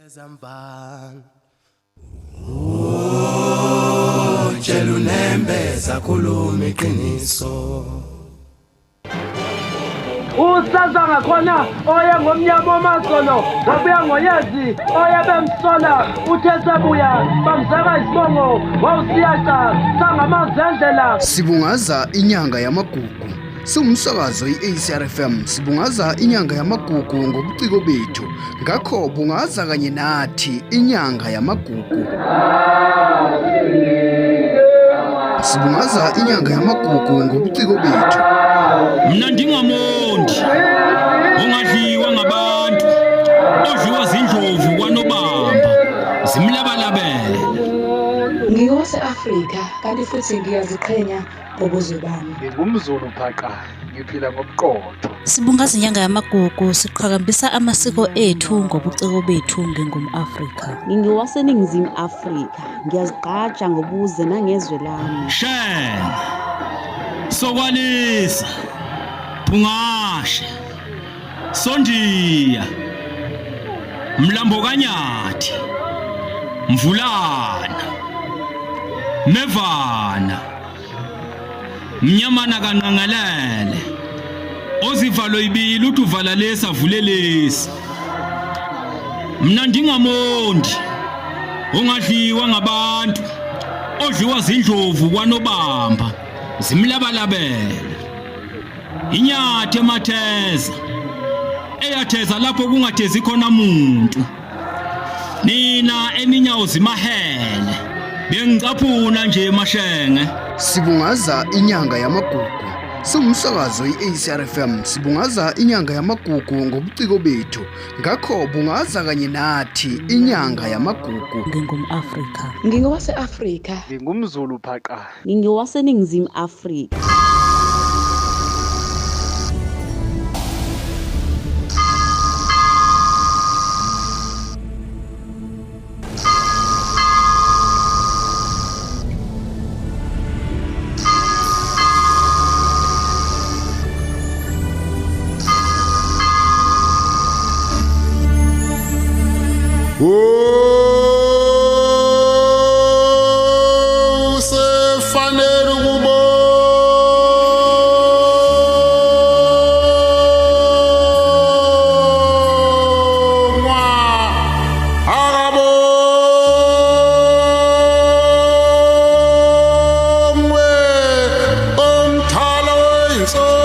Mfana Tshela unembeza khuluma iqiniso. Usaza ngakhona oye ngomnyama omazolo wabuya ngoyezi oye bemsola uthe sebuya bamzeka isibongo wawusiyaca sangamazendlela. Sibungaza inyanga yamagugu. Siwumsakazo i-ACRFM sibungaza inyanga yamagugu ngobuciko bethu. Ngakho bungaza kanye nathi inyanga yamagugu. Sibungaza inyanga yamagugu ngobuciko bethu. Mna ndingamondi ongadliwa ngabantu odliwa zindlovu kwanobamba zimlabalabele. Ngingowase-Afrika kanti futhi ngiyaziqhenya ngobuzwe bami. NgingumZulu phaqa, ngiphila ngobuqotho. Sibungaza inyanga yamagugu, siqhakambisa amasiko ethu ngobuciko bethu ngingum-Afrika. NgingowaseNingizimu Afrika, ngiyazigqaja ngobuze nangezwe lami. Shenge Sokwalisa Phungashe Sondiya Mlambo kaNyathi Mvulana Mevana Mnyamana kanqangalele Ozivalo ibili uthi uvala lesi avule lesi Mna ndingamondi ongadliwa ngabantu odliwa zindlovu kwanobamba zimlabalabela Inyathi ematheza eyatheza lapho kungathezi khona muntu. Nina eninyawo zimahele bengicaphuna nje mashenge. Sibungaza inyanga yamagugu. Siwumsakazo i-ACRFM sibungaza inyanga yamagugu ngobuciko bethu. Ngakho bungaza kanye nathi inyanga yamagugu. Ngingum-Afrika. Ngingowase-Afrika. NgingumZulu phaqa. NgingowaseNingizimu Afrika. Usefanele ukubongwa akabongwe omthalo wensoku.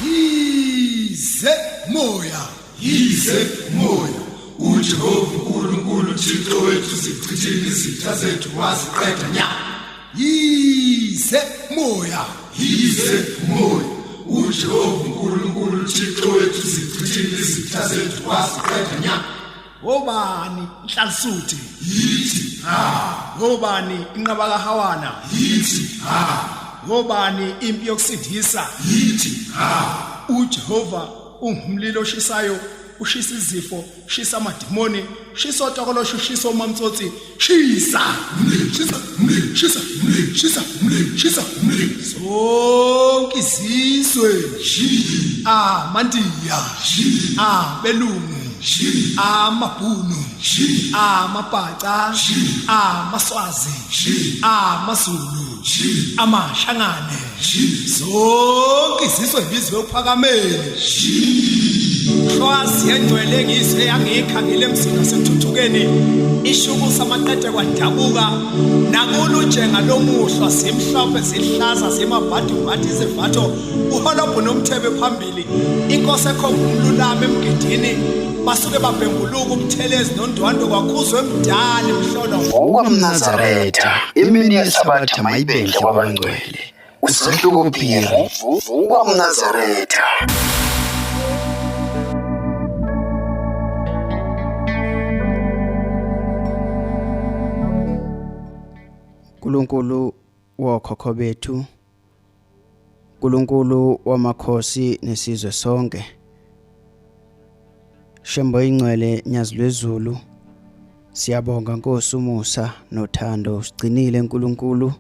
Yize moya, yize moya. UJehova uNkulunkulu uThixo wethu sichithile izitha zethu waziqeda nya. Yize moya, yize moya. UJehova uNkulunkulu uThixo wethu sichithile izitha zethu waziqeda nya. Obani inhlalisuthi? Yithi ha. Obani inqaba kaHawana? Yithi ha. Obani impi yokusindisa? Yithi ha. uJehova ungumlilo oshisayo, ushisa izifo, shisa amadimoni, shisa otokoloshe, ushisa omamtsotsi, shisa Mlilo, shisa, mlilo, shisa, mlilo, shisa, mlilo, shisa, mlilo. Zonke izizwe. Amandiya, abelungu, amabhunu, amabhaca, amaswazi, amazulu, amashangane, zonke izizwe bizwe uphakameni. Hlwazi yengcwele ngizwe yangikhangile emzini wasekuthuthukeni ishukusa amaqede kwadabuka nakulu njenga lomuhlwa zimhlophe zihlaza zimabhadubhadi izivatho uholobho nomthebe phambili inkosi ekhomba umlulami emgidini basuke babhembuluka umthelezi nondwandwe kwakhuzwe emdala imhlolo. NgokwamNazaretha, imini yeSabatha mayibenhle kwabangcwele. Usahluko Phiri vuka mNazaretha. uNkulunkulu wokhokho bethu uNkulunkulu wamakhosi nesizwe sonke Shembo ingcwele nyazi lwezulu siyabonga Nkosi umusa nothando sigcinile uNkulunkulu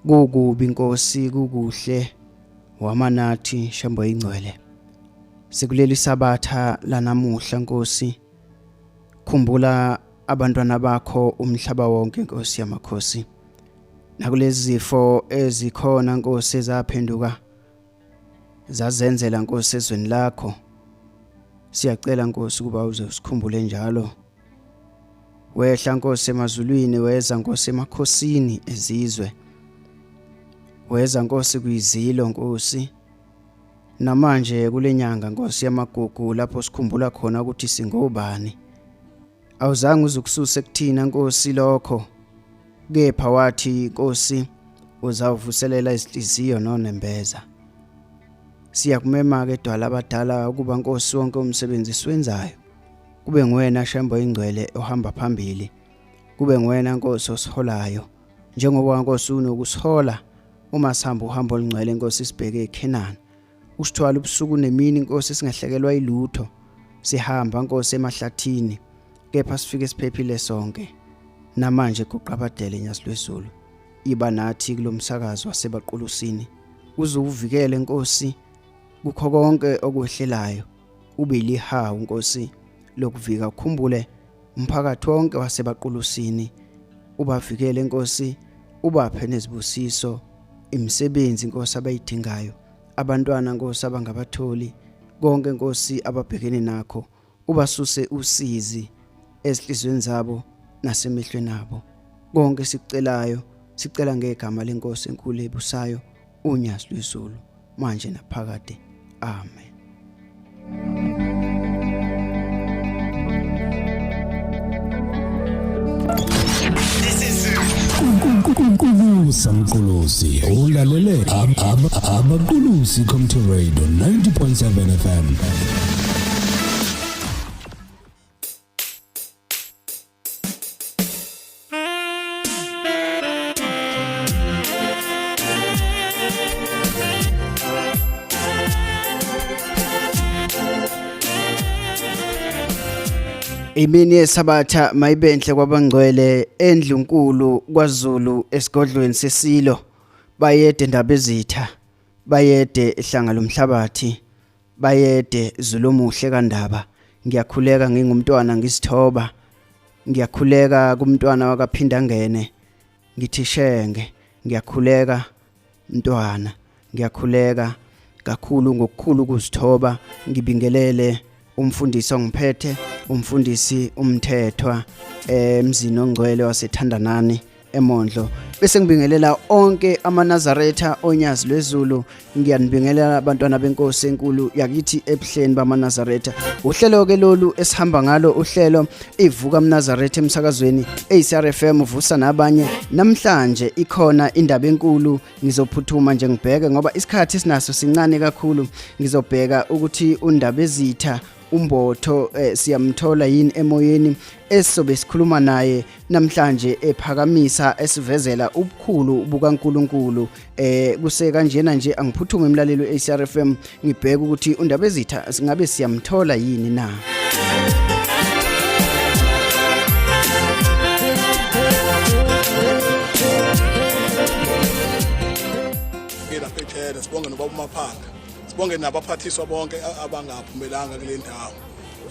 kukubi Nkosi kukuhle wamanathi Shembo ingcwele sikuleli sabatha lanamuhla Nkosi khumbula abantwana bakho umhlaba wonke Nkosi yamakhosi nakulezi zifo ezikhona Nkosi ezaphenduka zazenzela Nkosi ezweni lakho siyacela Nkosi ukuba uze usikhumbule njalo wehla Nkosi emazulwini weza Nkosi emakhosini ezizwe weza Nkosi kwizilo Nkosi namanje kulenyanga Nkosi yamagugu lapho sikhumbula khona ukuthi singobani awuzange uzukususe kuthina Nkosi lokho kepha wathi Nkosi uzawuvuselela izinhliziyo nonembeza siyakumema ke dwala abadala ukuba Nkosi wonke umsebenzi siwenzayo kube nguwena Shembo ingcwele ohamba phambili kube nguwena Nkosi osiholayo njengoba Nkosi unokusihola uma sihamba uhambo olungcwele Nkosi sibheke eKhenani usithwala ubusuku nemini Nkosi singahlekelwa ilutho sihamba Nkosi emahlathini kepha sifike siphephile sonke namanje guqabadele nyazi lwezulu iba nathi kulomsakazo wasebaqulusini uze uvikele Nkosi kukho konke okwehlelayo ube lihawu Nkosi lokuvika ukhumbule umphakathi wonke wasebaqulusini ubavikele Nkosi ubaphe nezibusiso imisebenzi Nkosi abayidingayo abantwana Nkosi abangabatholi konke Nkosi ababhekene nakho ubasuse usizi ezinhlizweni zabo nasemehlweni abo konke sikucelayo sicela ngegama lenkosi enkulu ebusayo unyazi lwezulu manje naphakade amen Kubusa Mqulusi ulalele Abaqulusi Community Radio 90.7 FM. Imini yeSabatha mayibenhle kwabangcwele endlunkulu kwaZulu esigodlweni sesilo bayede Ndabezitha bayede ehlanga lomhlabathi Bayede Zulu omuhle kaNdaba ngiyakhuleka ngingumntwana ngisithoba ngiyakhuleka kumntwana wakaphindangene ngithi shenge ngiyakhuleka mntwana ngiyakhuleka kakhulu ngokukhulu ukuzithoba ngibingelele umfundisi ongiphethe umfundisi umthethwa emzini ongcwele wasethandanani eMondlo bese ngibingelela onke amaNazaretha onyazi lwezulu ngiyanibingelela abantwana benkosi enkulu yakithi ebuhleni bamaNazaretha uhlelo ke lolu esihamba ngalo uhlelo ivuka mNazaretha emsakazweni ACRFM uvusa nabanye namhlanje ikhona indaba enkulu ngizophuthuma nje ngibheke ngoba isikhathi sinaso sincane kakhulu ngizobheka ukuthi undaba ezitha umbotho eh, siyamthola yini emoyeni esizobe sikhuluma naye namhlanje ephakamisa esivezela ubukhulu bukaNkuluNkulu eh kuse kanjena nje angiphuthume emlaleli weACRFM ngibheke ukuthi undabezitha singabe siyamthola yini na lapha ejele sibonge nobaba uMaphanga sibonge nabaphathiswa bonke abangaphumelanga kule ndawo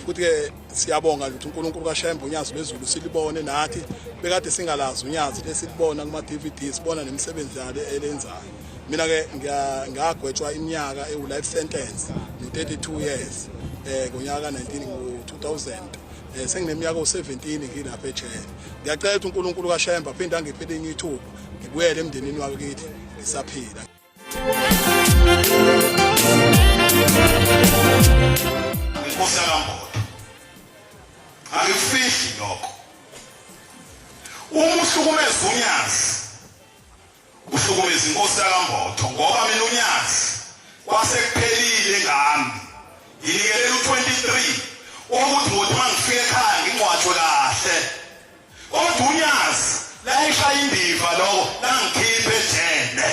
futhi-ke siyabonga ukuthi uNkulunkulu kaShembe unyazi lwezulu silibone nathi bekade singalazi unyazi lesilibona kuma-DVD sibona nemisebenzi yalo elenzayo mina ke ngagwetshwa iminyaka ewu-life sentence no-32 years um ngonyaka 19 ngo-2000 um sengineminyaka ewu-17 ngilapha ejele ngiyacela ukuthi uNkulunkulu kaShembe aphinde angiphe elinye ithuba ngibuyele emndenini wakithi ngisaphila Inkosi yakaMbotho angikufihli lokho uma uhlukumeza unyazi uhlukumeza inkosi Kwase kuphelile ngami. Nginikelela u-23 wokuthi ngothi uma ngifika ekhaya ngingcwatshwe kahle. Kodwa uNyazi layishaya indiva lokho langikhipha ejele.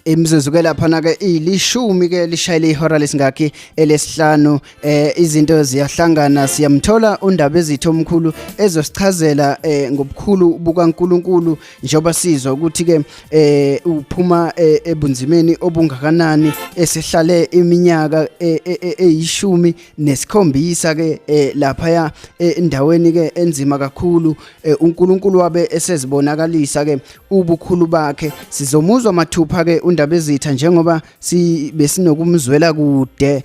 Imizuzu ke laphana ke ilishumi ke lishayile ihora lesingakhi elesihlanu. Izinto ziyahlangana, siyamthola uNdaba ezitho omkhulu ezosichazela ngobukhulu bukaNkuluNkulu, njengoba sizwa ukuthi ke uphuma ebunzimeni obungakanani, esehlale iminyaka eyishumi nesikhombisa ke laphaya endaweni ke enzima kakhulu. uNkulunkulu wabe esezibonakalisa ke ubukhulu bakhe. Sizomuzwa mathupha ke uNdaba ezitha, njengoba besinokumzwela kude,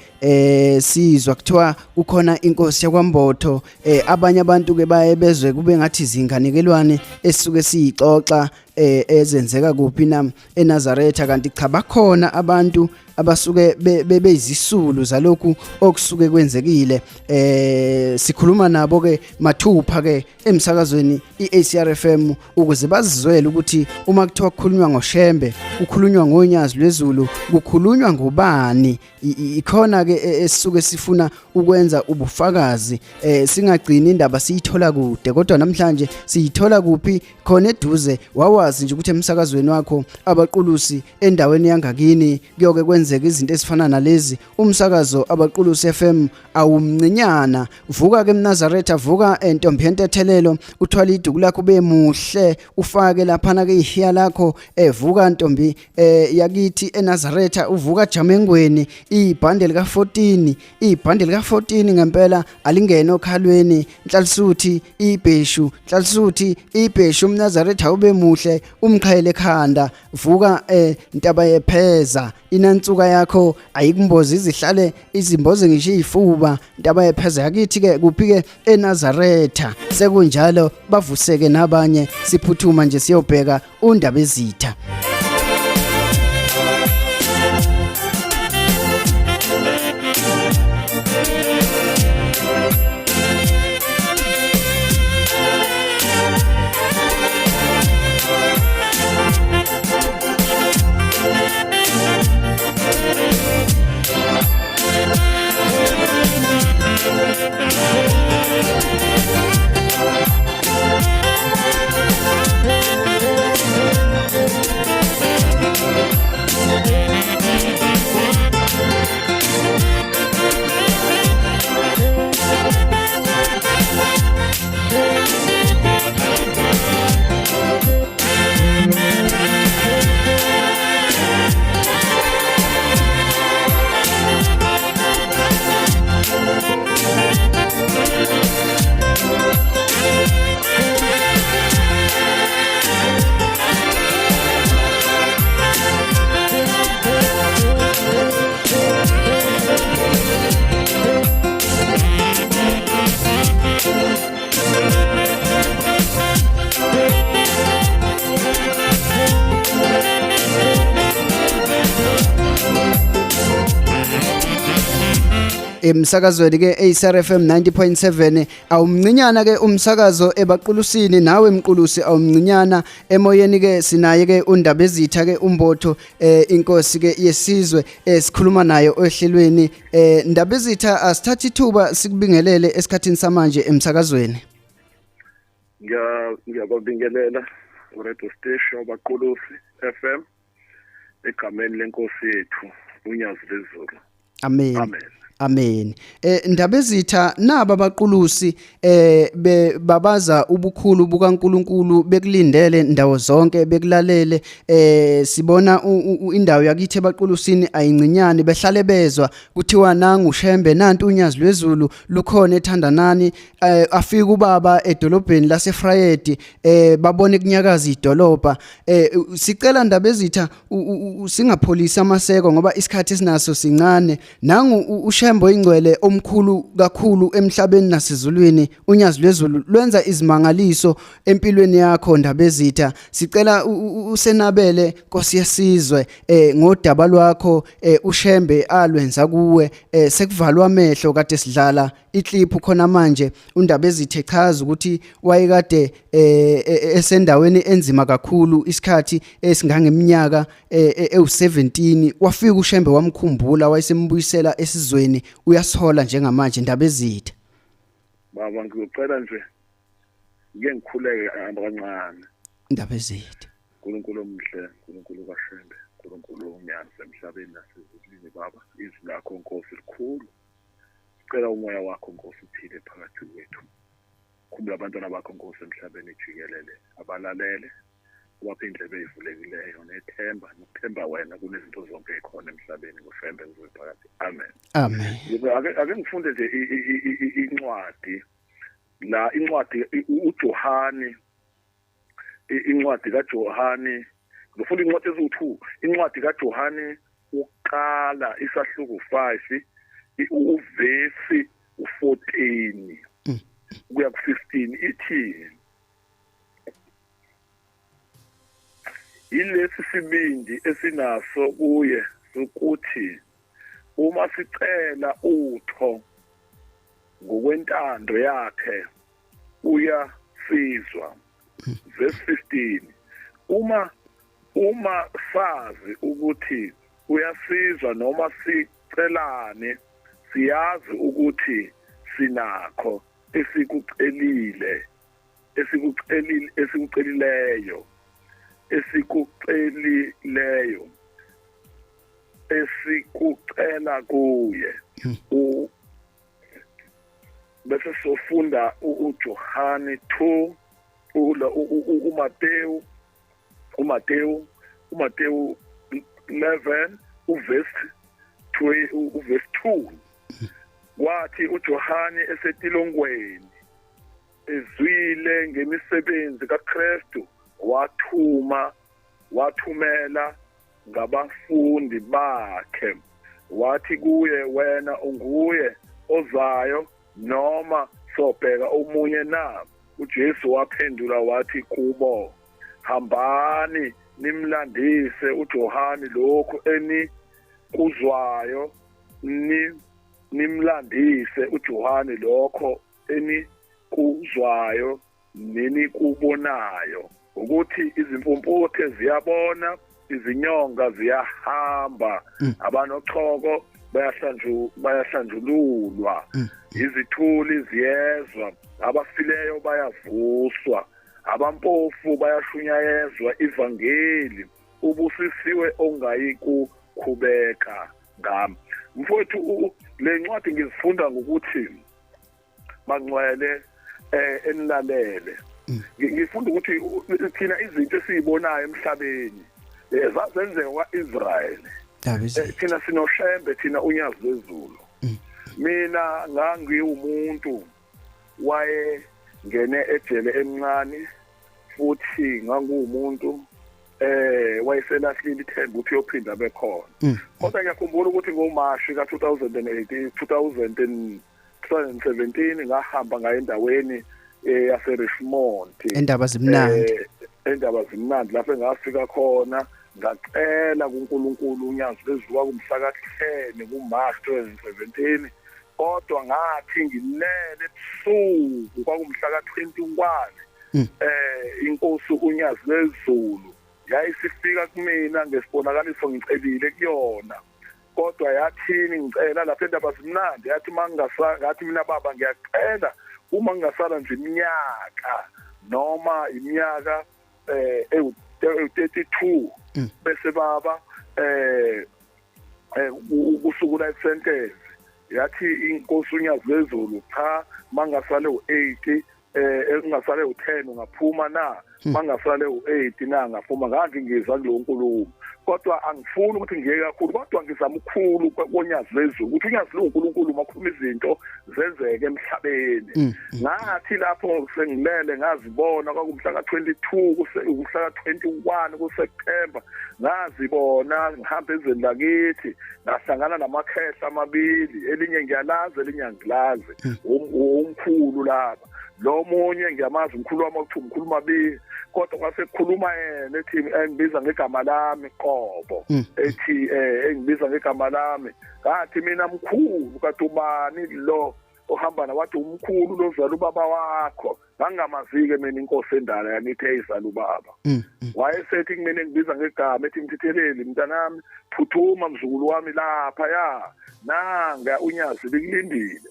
sizwa kuthiwa kukhona inkosi yakwaMbotho. Abanye abantu ke baye bezwe kube ngathi zinganekelwane esisuke siyixoxa ezenzeka kuphi na eNazaretha, kanti cha, bakhona abantu abasuke bebeyizisulu zalokhu okusuke kwenzekile. Sikhuluma nabo ke mathupha ke emsakazweni iACR FM ukuze bazizwele ukuthi uma kuthiwa kukhulunywa ngoShembe, kukhulunywa ngoNyazi lwezulu, kukhulunywa ngobani. Ikhona ke esisuke sifuna ukwenza ubufakazi, singagcini indaba siyithola kude, kodwa namhlanje siyithola kuphi? Khona eduze. Wawazi nje ukuthi emsakazweni wakho Abaqulusi endaweni yangakini kuyoke kwenzeka izinto ezifana nalezi. Umsakazo Abaqulusi FM awumncinyana. Vuka ke mNazaretha, vuka entombi yentethelelo, uthwala iduku lakho bemuhle, ufake laphana ke ihiya lakho. Evuka ntombi yakithi eNazaretha, uvuka Jamengweni, ibhande lika 14, ibhande lika 14 ngempela alingene okhalweni. Nhlalisuthi ibheshu, nhlalisuthi ibheshu, umNazaretha ube muhle, umqhele ekhanda. Vuka ntaba yepheza, inansuka yakho ayikumboza, izihlale izimboze ngisho izifuba. Ntaba yepheza yakithi ke kuphi ke? ENazaretha. Sekunjalo bavuseke nabanye, siphuthuma nje siyobheka uNdaba ezitha. Emsakazweni ke ACR FM 90.7 awumncinyana ke umsakazo ebaqulusini, nawe mqulusi awumncinyana emoyeni ke. Sinaye ke uNdabezitha ke uMbotho, inkosi ke yesizwe, esikhuluma nayo ohlelweni. Ndabezitha, asithatha ithuba sikubingelele esikhathini samanje emsakazweni. Ngiyababingelela radio station Abaqulusi FM egameni lenkosi yethu uNyazi lwezulu. Amen. Amen. Amen. Ndabezitha, naba abaqulusi babaza ubukhulu bukaNkuluNkulu, bekulindele ndawo zonke, bekulalele. Sibona indawo yakithi ebaqulusini ayincinyane, behlale bezwa kuthiwa nangu Shembe, nantu uNyazi lwezulu lukhona ethandanani. Afika ubaba edolobheni laseFrayedi, babone kunyakaza idolobha. Sicela Ndabezitha singapholisi amaseko ngoba isikhathi esinaso sincane. Nangu uShembe oyingcwele omkhulu kakhulu emhlabeni nasezulwini, uNyazi lwezulu lwenza izimangaliso empilweni yakho Ndabezitha. Sicela usenabele Nkosi yesizwe ngodaba lwakho uShembe alwenza kuwe. Sekuvalwa amehlo kade sidlala iclip khona manje, uNdabezitha echaza ukuthi wayekade esendaweni enzima kakhulu isikhathi esingangeminyaka ewu17, wafika uShembe wamkhumbula, wayesembuyisela esizweni, uyasola njengamanje. Ndabezitha. Baba, ngizocela nje ngike ngikhuleke kancane. Ndabezitha. uNkulunkulu omhle, uNkulunkulu kaShembe, uNkulunkulu onyazi emhlabeni nasezulwini, baba, izwi lakho Nkosi likhulu. Sicela umoya wakho Nkosi uphile phakathi kwethu. Khumbula abantwana bakho Nkosi emhlabeni jikelele, abalalele, ubaphe indlebe ezivulekileyo nethemba, nokuthemba wena kunezinto zonke ekhona emhlabeni, ngoShembe kuze phakathi. Amen. Amen. Ake ngifunde nje incwadi la, incwadi uJohani, incwadi kaJohani. Ngifunda incwadi eziwu2, incwadi kaJohani uqala isahluko 5 uvesi u14 kuya ku15, ithi ilesi sibindi esinaso kuye ukuthi uma sicela utho ngokwentando yakhe uyasizwa. Verse 15, uma sazi ukuthi uyasizwa noma sicelane, siyazi ukuthi sinakho esikucelile esikucelileyo esikucelileyo esikucela kuye. Bese sofunda uJohane 2, uMateyu uMateyu 11 uverse 2, uverse 2. Wathi uJohane esetilongweni ezwile ngemisebenzi kaKristu, wathumela ngabafundi bakhe, wathi kuye, wena unguye ozayo noma sobheka omunye na? uJesu waphendula wathi kubo, hambani nimlandise uJohani lokhu enikuzwayo, nimlandise uJohani lokho enikuzwayo nenikubonayo, ukuthi izimpumputhe ziyabona, izinyonga ziyahamba, abanochoko bayahlanjululwa, izithuli ziyezwa, abafileyo bayavuswa, abampofu bayashunyayezwa ivangeli, ubusisiwe ongayi kukhubeka ngami. Mfowethu, le ncwadi ngizifunda ngokuthi bangcwele enilalele. Ngifunda ukuthi thina izinto esizibonayo emhlabeni zazenzeka kwa-Israel. Thina sinoShembe, thina uNyazi lwezulu. Mina ngangiwumuntu waye ngene ejele emncane, futhi nganguwumuntu wayeselahlile ithemba ukuthi uyophinda bekhona. Kodwa ngiyakhumbula ukuthi ngoMashi ka-2018 2017 ngahamba ngaye endaweni yaseRichmond, endaba zimnandi, endaba zimnandi, lapho engafika khona ngacela kuNkulunkulu uNyazi lwezulu, kwakumhla ka-10 kuMashi 2017. Kodwa ngathi ngilele ebusuku, kwakumhla ka-21, inkosi uNyazi lwezulu yayisifika kumina ngesibonakaliso ngicelile kuyona. Kodwa yathini ngicela lapha indaba zimnandi, yathi mangingathi mina baba ngiyacela uma ngingasala nje iminyaka noma iminyaka ewu-32 bese baba usuku life sentence. Yathi inkosi uNyazi lwezulu cha, mangasale u8 engasale u10 ungaphuma na, mangasale u8 na ngaphuma. Ngathi ngizwa kulo nkulumo, kodwa angifuni ukuthi ngiye kakhulu, kodwa ngizama ukukhulu koNyazi lwezulu ukuthi uNyazi luNkulunkulu makhuluma izinto zenzeke emhlabeni. Ngathi lapho sengilele ngazibona, kwakumhla ka-22 umhla ka-21 kuSeptember, ngazibona ngihamba ezweni lakithi, ngahlangana namakhehla amabili, elinye ngiyalazi elinye angilazi, umkhulu lapha lo munye ngiyamazi umkhulu wami okuthiwa umkhulu Mabili, kodwa kwase kukhuluma yena ethi engibiza ngegama lami qobo, ethi engibiza ngegama lami. Ngathi mina mkhulu, kathi ubani lo ohamba na? Wathi umkhulu lozala ubaba wakho. Ngangamazi-ke mina inkosi endala yami ithe izala ubaba. Wayesethi kumina engibiza ngegama ethi Mthetheleli mntanami, phuthuma mzukulu wami lapha ya nanga uNyazi likulindile.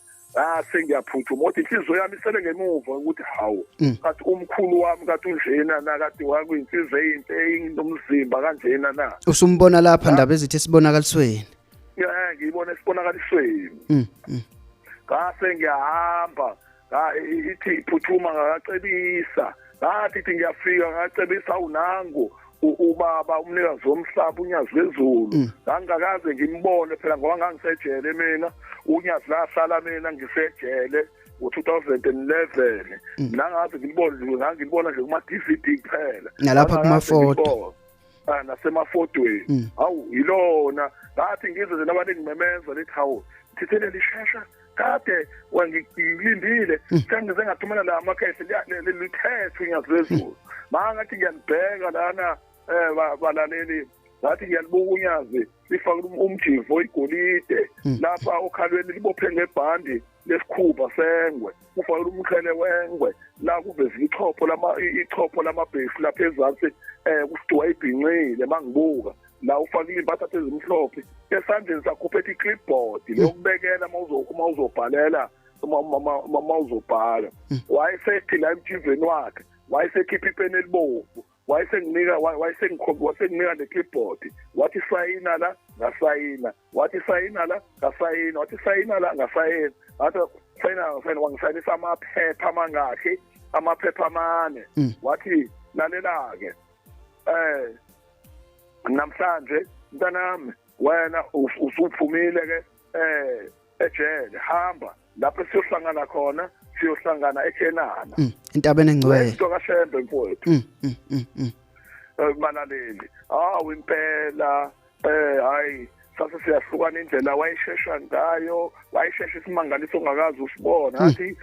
Sengiyaphuthuma, kodwa inhliziyo yami isele ngemuva ukuthi hawu, kathi umkhulu wami kathi unjena na, kathi wakuyinsizwa eyinhle inomzimba kanjena na. Usumbona lapha ndaba ezithi esibonakalisweni. Ngiyibona esibonakalisweni. Ngase ngiyahamba, ithi phuthuma ngacebisa, ngathi ithi ngiyafika ngacebisa unangu ubaba umnikazi womhlaba uNyazi lwezulu. Ngangakaze ngimbone phela ngoba ngangisejele mina, uNyazi lahlala mina ngisejele ngo-2011. Nangaze ngilibone, ngangilibona nje kuma-DVD kuphela nalapha kumafoto nasemafotweni. Hawu yilona ngathi ngizwe nje nabantu ngimemeza lithi hawu Mthetheleli ishesha kade wangilindile, sengize ngathumela la amakhehle lithethwe uNyazi lwezulu. Mangathi ngiyalibheka lana balaleli, ngathi ngiyalibuka uNyazi lifake umjivo igolide lapha okhalweni, libophe ngebhandi lesikhumba sengwe, ufake umqhele wengwe la kuveza ichopho lama ichopho lamabhesi lapha ezansi, kusithiwa ibhincile. Mangibuka la ufakile impatha ezimhlophe, esandleni sakho uphethe i-clipboard lokubekela uma uzobhalela uma uzobhala. Wayesethi la emjiveni wakhe wayesekhipha ipeni elibomvu, wayesenginika wayesenginika le clipboard, wathi sayina la ngasayina, wathi sayina la ngasayina, wathi sayina la ngasayina, wathi sayina ngasayina, wangisayinisa amaphepha amangakhi, amaphepha amane. Wathi lalela ke namhlanje mntanami wena usuphumile ke ejele, hamba lapho siyohlangana khona, siyohlangana eKhenana, entabeni engcwele kaShembe mfowethu. Balaleli, hawu impela hayi sase siyahlukana indlela wayeshesha ngayo, wayeshesha isimangaliso ongakazi usibona. Ngathi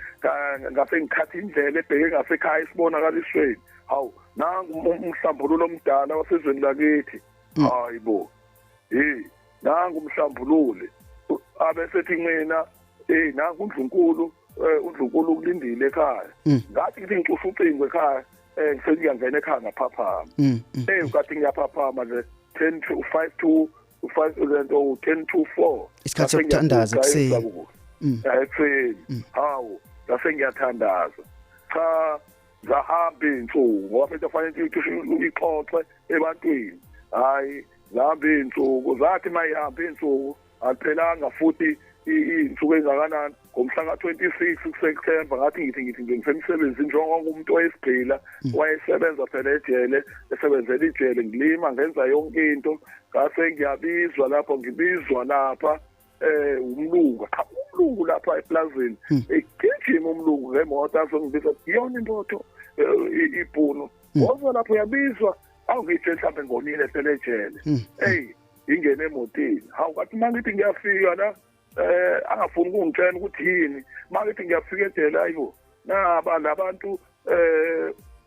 ngase ngikhatha indlela ebheke ngasekhaya isibonakalisweni, hawu nangu umhlambululo omdala wasezweni lakithi. Hayibo, hey nangu umhlambululi abesethi mina hey nangu uNdlunkulu, uNdlunkulu ukulindile ekhaya. Ngathi ngithi ngicusha ucingo ekhaya, ngisengiyangena ekhaya ngaphaphama. Ngathi ngiyaphaphama nje 10 to 5 to 5 lento 10 to 4, isikhathi sokuthandaza ekuseni. Ekuseni hawu ngase ngiyathandaza. Cha zahamba iy'nsuku ngoba futhi kufanele ixoxe ebantwini. Hhayi zahamba iy'nsuku, zathi uma ihamba iy'nsuku aliphelanga futhi iy'nsuku ey'ngakanani. Ngomhla ka-26 kuSeptember ngathi ngithi nje ngisemsebenzini njengoba ngumuntu owayesigqila, wayesebenza phela ejele, esebenzela ijele, ngilima ngenza yonke into. Ngase ngiyabizwa lapho, ngibizwa lapha umlungu, qha umlungu lapha eplazini, egijima umlungu ngemoto azongibiza iyona imbotho ibhunu. Woza lapho uyabizwa, awungitshe mhlawumbe ngonile phela ejele. Hey ingene emotini. Hawu kathi mangithi ngiyafika la angafuni ukungitshela ukuthi yini. Mangithi ngiyafika ejele ayibo naba labantu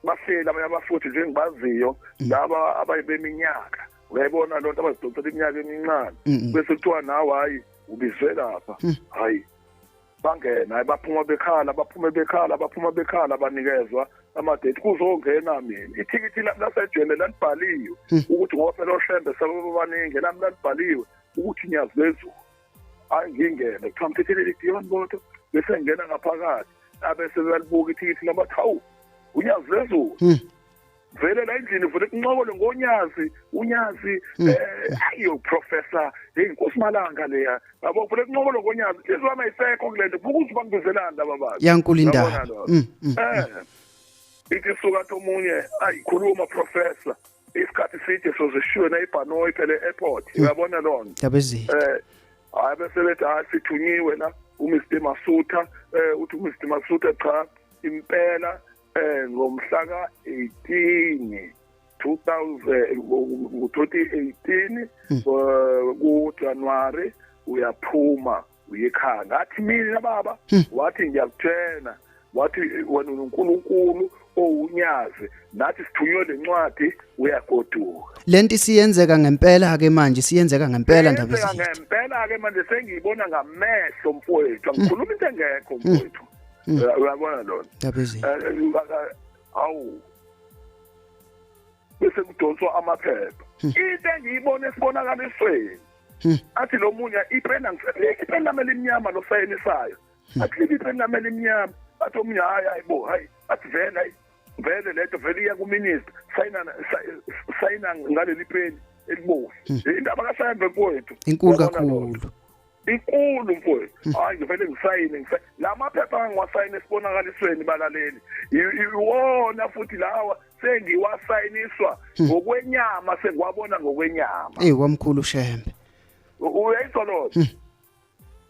bahleli abanye abafuthi nje ngibaziyo laba abayibeminyaka, uyayibona lonto abazidonsela iminyaka emincane, bese kuthiwa nawe hayi ubizwe lapha. Hayi Bangena, hayi, baphuma bekhala, baphume bekhala, baphuma bekhala, banikezwa ama-date. Kuzongena mina ithikithi lami lasejele lalibhaliwe ukuthi, ngoba phela oShembe sebebaningi, lami lalibhaliwe ukuthi Nyazi Lwezulu. Hayi, ngingene, kuthiwa Mthetheleli Dion Botho, bese ngingena ngaphakathi, abese beyalibuka ithikithi lami, bathi, "Hawu, uNyazi Lwezulu." Vele la endlini vele kunqokole ngoNyazi, uNyazi, ayo professor, hey, Nkosi Malanga leya, yabo, vele kunqokole ngoNyazi. Inhliziyo yami ayisekho kule nto, buka ukuthi bangibizelani laba bantu. Yankulu indaba. Ithi suka athi omunye, ayikhuluma professor, isikhathi side sozishiwe nayibhanoyi phela e-airport, uyabona lona. Ndabezitha. Hayi, bese bethi, hayi, sithunyiwe la uMr Masutha. Uthi uMr Masutha, cha, impela, ngomhla ka-18 2000, ngo-2018 ku-January uyaphuma uye ekhaya. Ngathi mina, baba, wathi, ngiyakutshena, wathi, wena uNkulunkulu owunyazi, nathi sithunywe lencwadi, uyagoduka. Lento isiyenzeka ngempela ke manje, siyenzeka ngempela, ndaba Yenzeka ezitha. Ngempela ke manje, sengiyibona ngamehlo, mfowethu, angikhuluma into engekho, mfowethu. Uyabona lona. Ndaba ezitha. Awu, bese kudonswa amaphepha, into engiyibona esibonakalisweni, athi lo munye, ipeni, ipeni lami elimnyama lo sayinisayo, athi, libe ipeni lami elimnyama. Athi omunye, hayi, hayi bo, hayi, athi vele, hayi vele, lento vele iya ku-minister, sayina, sayina ngaleli peni elibovu. Indaba kaShembe, mfowethu. Inkulu Uyabona lona? kakhulu. Inkulu, mfowethu. Hayi, ngivele ngisayine, la maphepha angiwasayine esibonakalisweni, balaleli, iwona futhi lawa sengiwasayiniswa ngokwenyama, sengiwabona ngokwenyama. Ey, wamkhulu Shembe. Uyayizwa lona?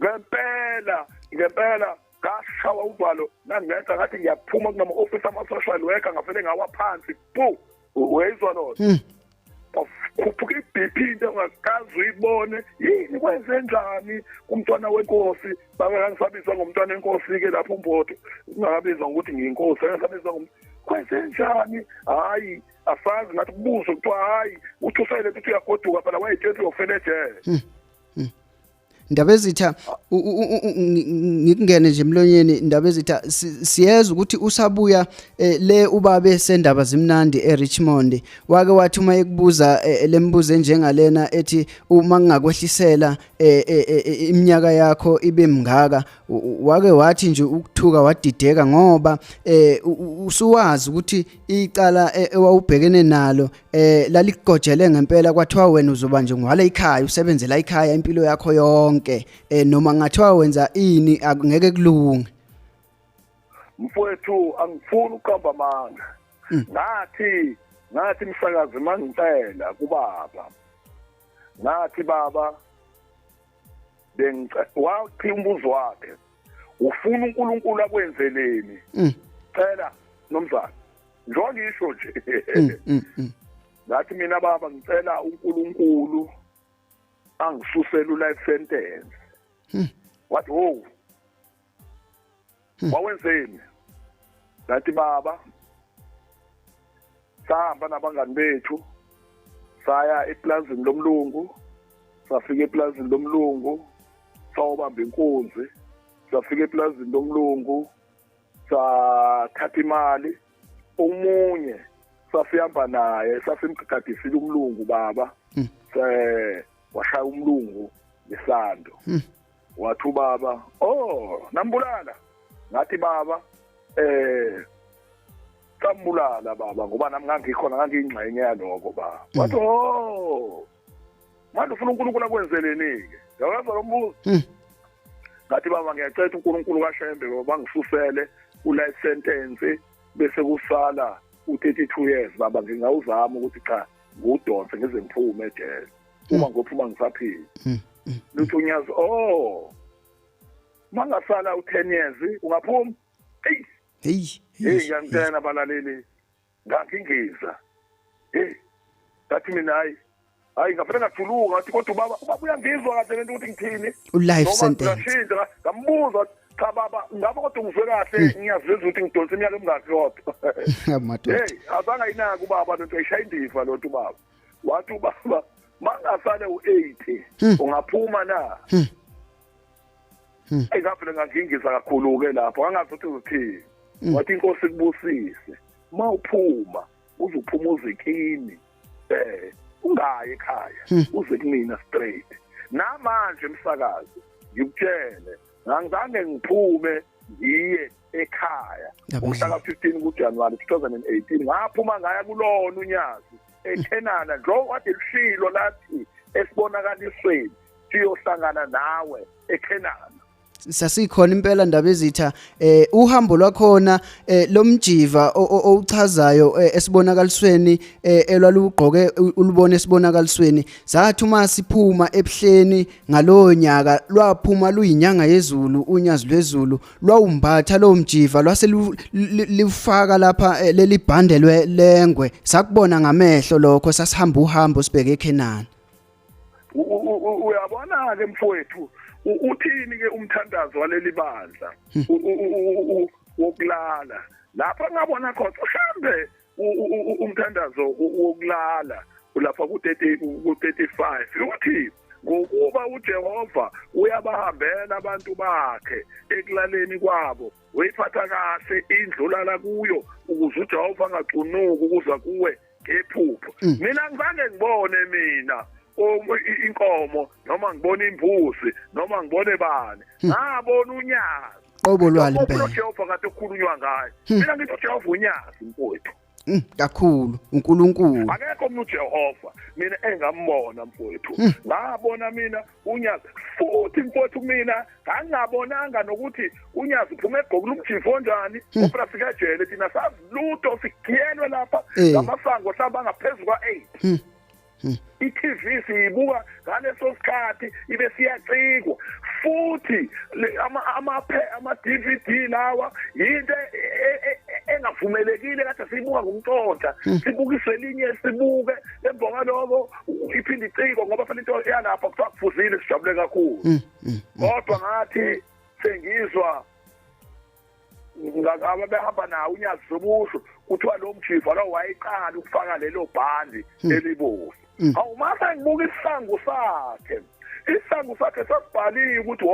Ngempela, ngempela ngashawa uvalo, nangenza ngathi ngiyaphuma kunama-ofisi ama-social worker, ngavele ngawa phansi pu. Uyayizwa lona? Khuphuka i-BP, into ongakaze uyibone. Yini, kwenze njani kumntwana wenkosi? Bakangisabizwa ngomntwana wenkosi-ke lapho uMbotho, kungakabizwa ngokuthi ngiyinkosi, angisabizwa. Kwenze njani? Hhayi, asazi, ngathi kubuzwe, kuthiwa hhayi, uthi usayile, uthi uyagoduka phela, wayetshela ukuthi uyofela ejele. Ndaba ezitha, ngikungene nje emlonyeni, ndaba ezitha, siyeza ukuthi usabuya le ubabe sendaba zimnandi eRichmond, wake wathi uma ekubuza lembuzo enjengalena ethi uma ngingakwehlisela iminyaka yakho ibe mngaka, wake wathi nje ukuthuka, wadideka, ngoba usuwazi ukuthi icala ewawubhekene nalo lalikugojele ngempela, kwathiwa wena uzoba nje ngwala ikhaya, usebenzela ikhaya impilo yakho yonke, noma ngathiwa wenza ini akungeke kulunge. Mfowethu, angifuni ukuqamba amanga. Ngathi msakazi, mangicela kubaba, ngathi, baba, wathi umbuzo wakhe, ufuna uNkulunkulu akwenzeleni? Cela nomzana, njengoba ngisho nje, ngathi mina, baba, ngicela uNkulunkulu angisusele u-life sentence. Wathi, wo, wawenzeni? Ngathi, baba, sahamba nabangani bethu, saya eplazini lomlungu, safika eplazini lomlungu, sawubamba inkunzi, safika eplazini lomlungu, sathatha imali, omunye sasihamba naye, sasimgadisile umlungu, baba, se washaya umlungu ngesando. Wathi ubaba, oh, nambulala? Ngathi, baba, sambulala, baba, ngoba nami ngangikhona, ngangiyingxenye yaloko, baba. Wathi, oh, manje ufuna uNkulunkulu akwenzeleni-ke? Yawenza lo mbuzo. Ngathi, baba, ngiyacela uNkulunkulu kaShembe bangisusele ku-life sentence, bese kusala u-32 years, baba, ngingawuzama ukuthi cha, ngiwudonse ngize ngiphume ejele, uma ngophuma ngisaphila. Luthi uNyazi, oh, mangasala u-10 years ungaphuma? Eyi. Hey. Hey, ngiyangitshela, abalaleli, ngangingiza, hey, ngathi mina, hayi, hayi, ngavele ngajuluka, ngathi, kodwa ubaba, ubaba uyangizwa kahle lento ukuthi ngithini? U-life Noma sentence. ngashintsha, ngambuza, cha baba, ngabe kodwa ngizwe kahle, ngiyazizwa ukuthi ngidonsa iminyaka emingaki kodwa? Madoda. Hey, azange ayinaka ubaba lento, ayishaya indiva lento ubaba. Wathi ubaba, mangasale u-80 ungaphuma na? Engavele ngangingiza kakhulu ke lapho, angazi ukuthi uzothini. Wathi inkosi kubusise, mawuphuma uzophuma uze kimi, ungayi ekhaya, uze kumina straight. Namanje emsakazi ngikutshele, angizange ngiphume ngiye ekhaya ngomhla ka-15 kuJanuwari 2018. Ngaphuma ngaya kulona uNyazi eKhenana, njengoba kade lushilo lathi esibonakalisweni siyohlangana nawe eKhenana. Sasikhona impela ndaba ezitha uhambo lwakhona lomjiva owuchazayo esibonakalisweni elwalugqoke ulubone esibonakalisweni. Sathi uma siphuma ebuhleni ngalowo nyaka lwaphuma luyinyanga yezulu, uNyazi lwezulu lwawumbatha lowo mjiva, lwase lifaka lapha leli bhande lengwe. Sakubona ngamehlo lokho, sasihamba uhambo sibheke eKhenana. Uyabona ke mfowethu, uthini ke umthandazo waleli bandla wokulala lapha ngabona khona uhambe umthandazo wokulala lapha ku-35 uthi ngokuba uJehova uyabahambela abantu bakhe ekulaleni kwabo, uyiphatha kahle indlu lala kuyo ukuze uJehova angacunuki ukuza kuwe ngephupho. Mina ngizange ngibone mina inkomo noma ngibone imbuzi noma ngibone bani, ngabona uNyazi qobo lwalo impela. uJehova kade kukhulunywa ngaye. Mina ngithi uJehova uNyazi mfowethu kakhulu, uNkulunkulu. Akekho umuntu uJehova mina engambona mfowethu. Ngabona mina uNyazi futhi mfowethu, mina ngangabonanga nokuthi uNyazi uphuma egqokile umjivo onjani, ngoba sikajele thina sazi lutho, sikhiyelwe lapha ngamasango mhlawumbe angaphezu kwa-8. I-TV siyibuka ngaleso sikhathi ibe siyacikwa futhi ama-DVD lawa yinto engavumelekile, kade siyibuka ngomntshontsha, sibukise elinye sibuke emva kwaloko iphinde icikwa, ngoba phela into yalapha kuthiwa kufuzile, sijabule kakhulu. Kodwa ngathi sengizwa ababehamba nawo uNyazi Zobusho kuthiwa lo mjiva lo wayeqala ukufaka lelo bhandi elibovu. Awu mase ngibuka isihlangu sakhe, isihlangu sakhe sasibhaliwe ukuthi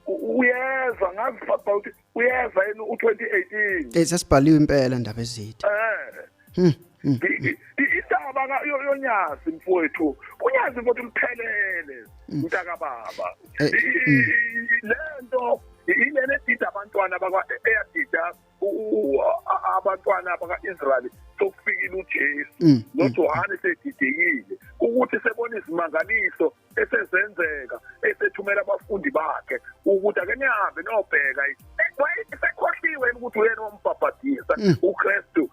uyeza, ngazi sasibhaliwe ukuthi uyeza yena u-2018. Sasibhaliwe impela ndaba ezitha. Indaba yoNyazi mfowethu, uNyazi mfowethu luphelele mntaka baba. Lento ilena edida abantwana bakwa eyadida abantwana baka-Israyeli sokufikile uJesu noJohane sedidekile ukuthi sebona izimangaliso esezenzeka, esethumela abafundi bakhe ukuthi ake nihambe nobheka. Sekhohliwe ukuthi uyena ombhabhadisa uKristu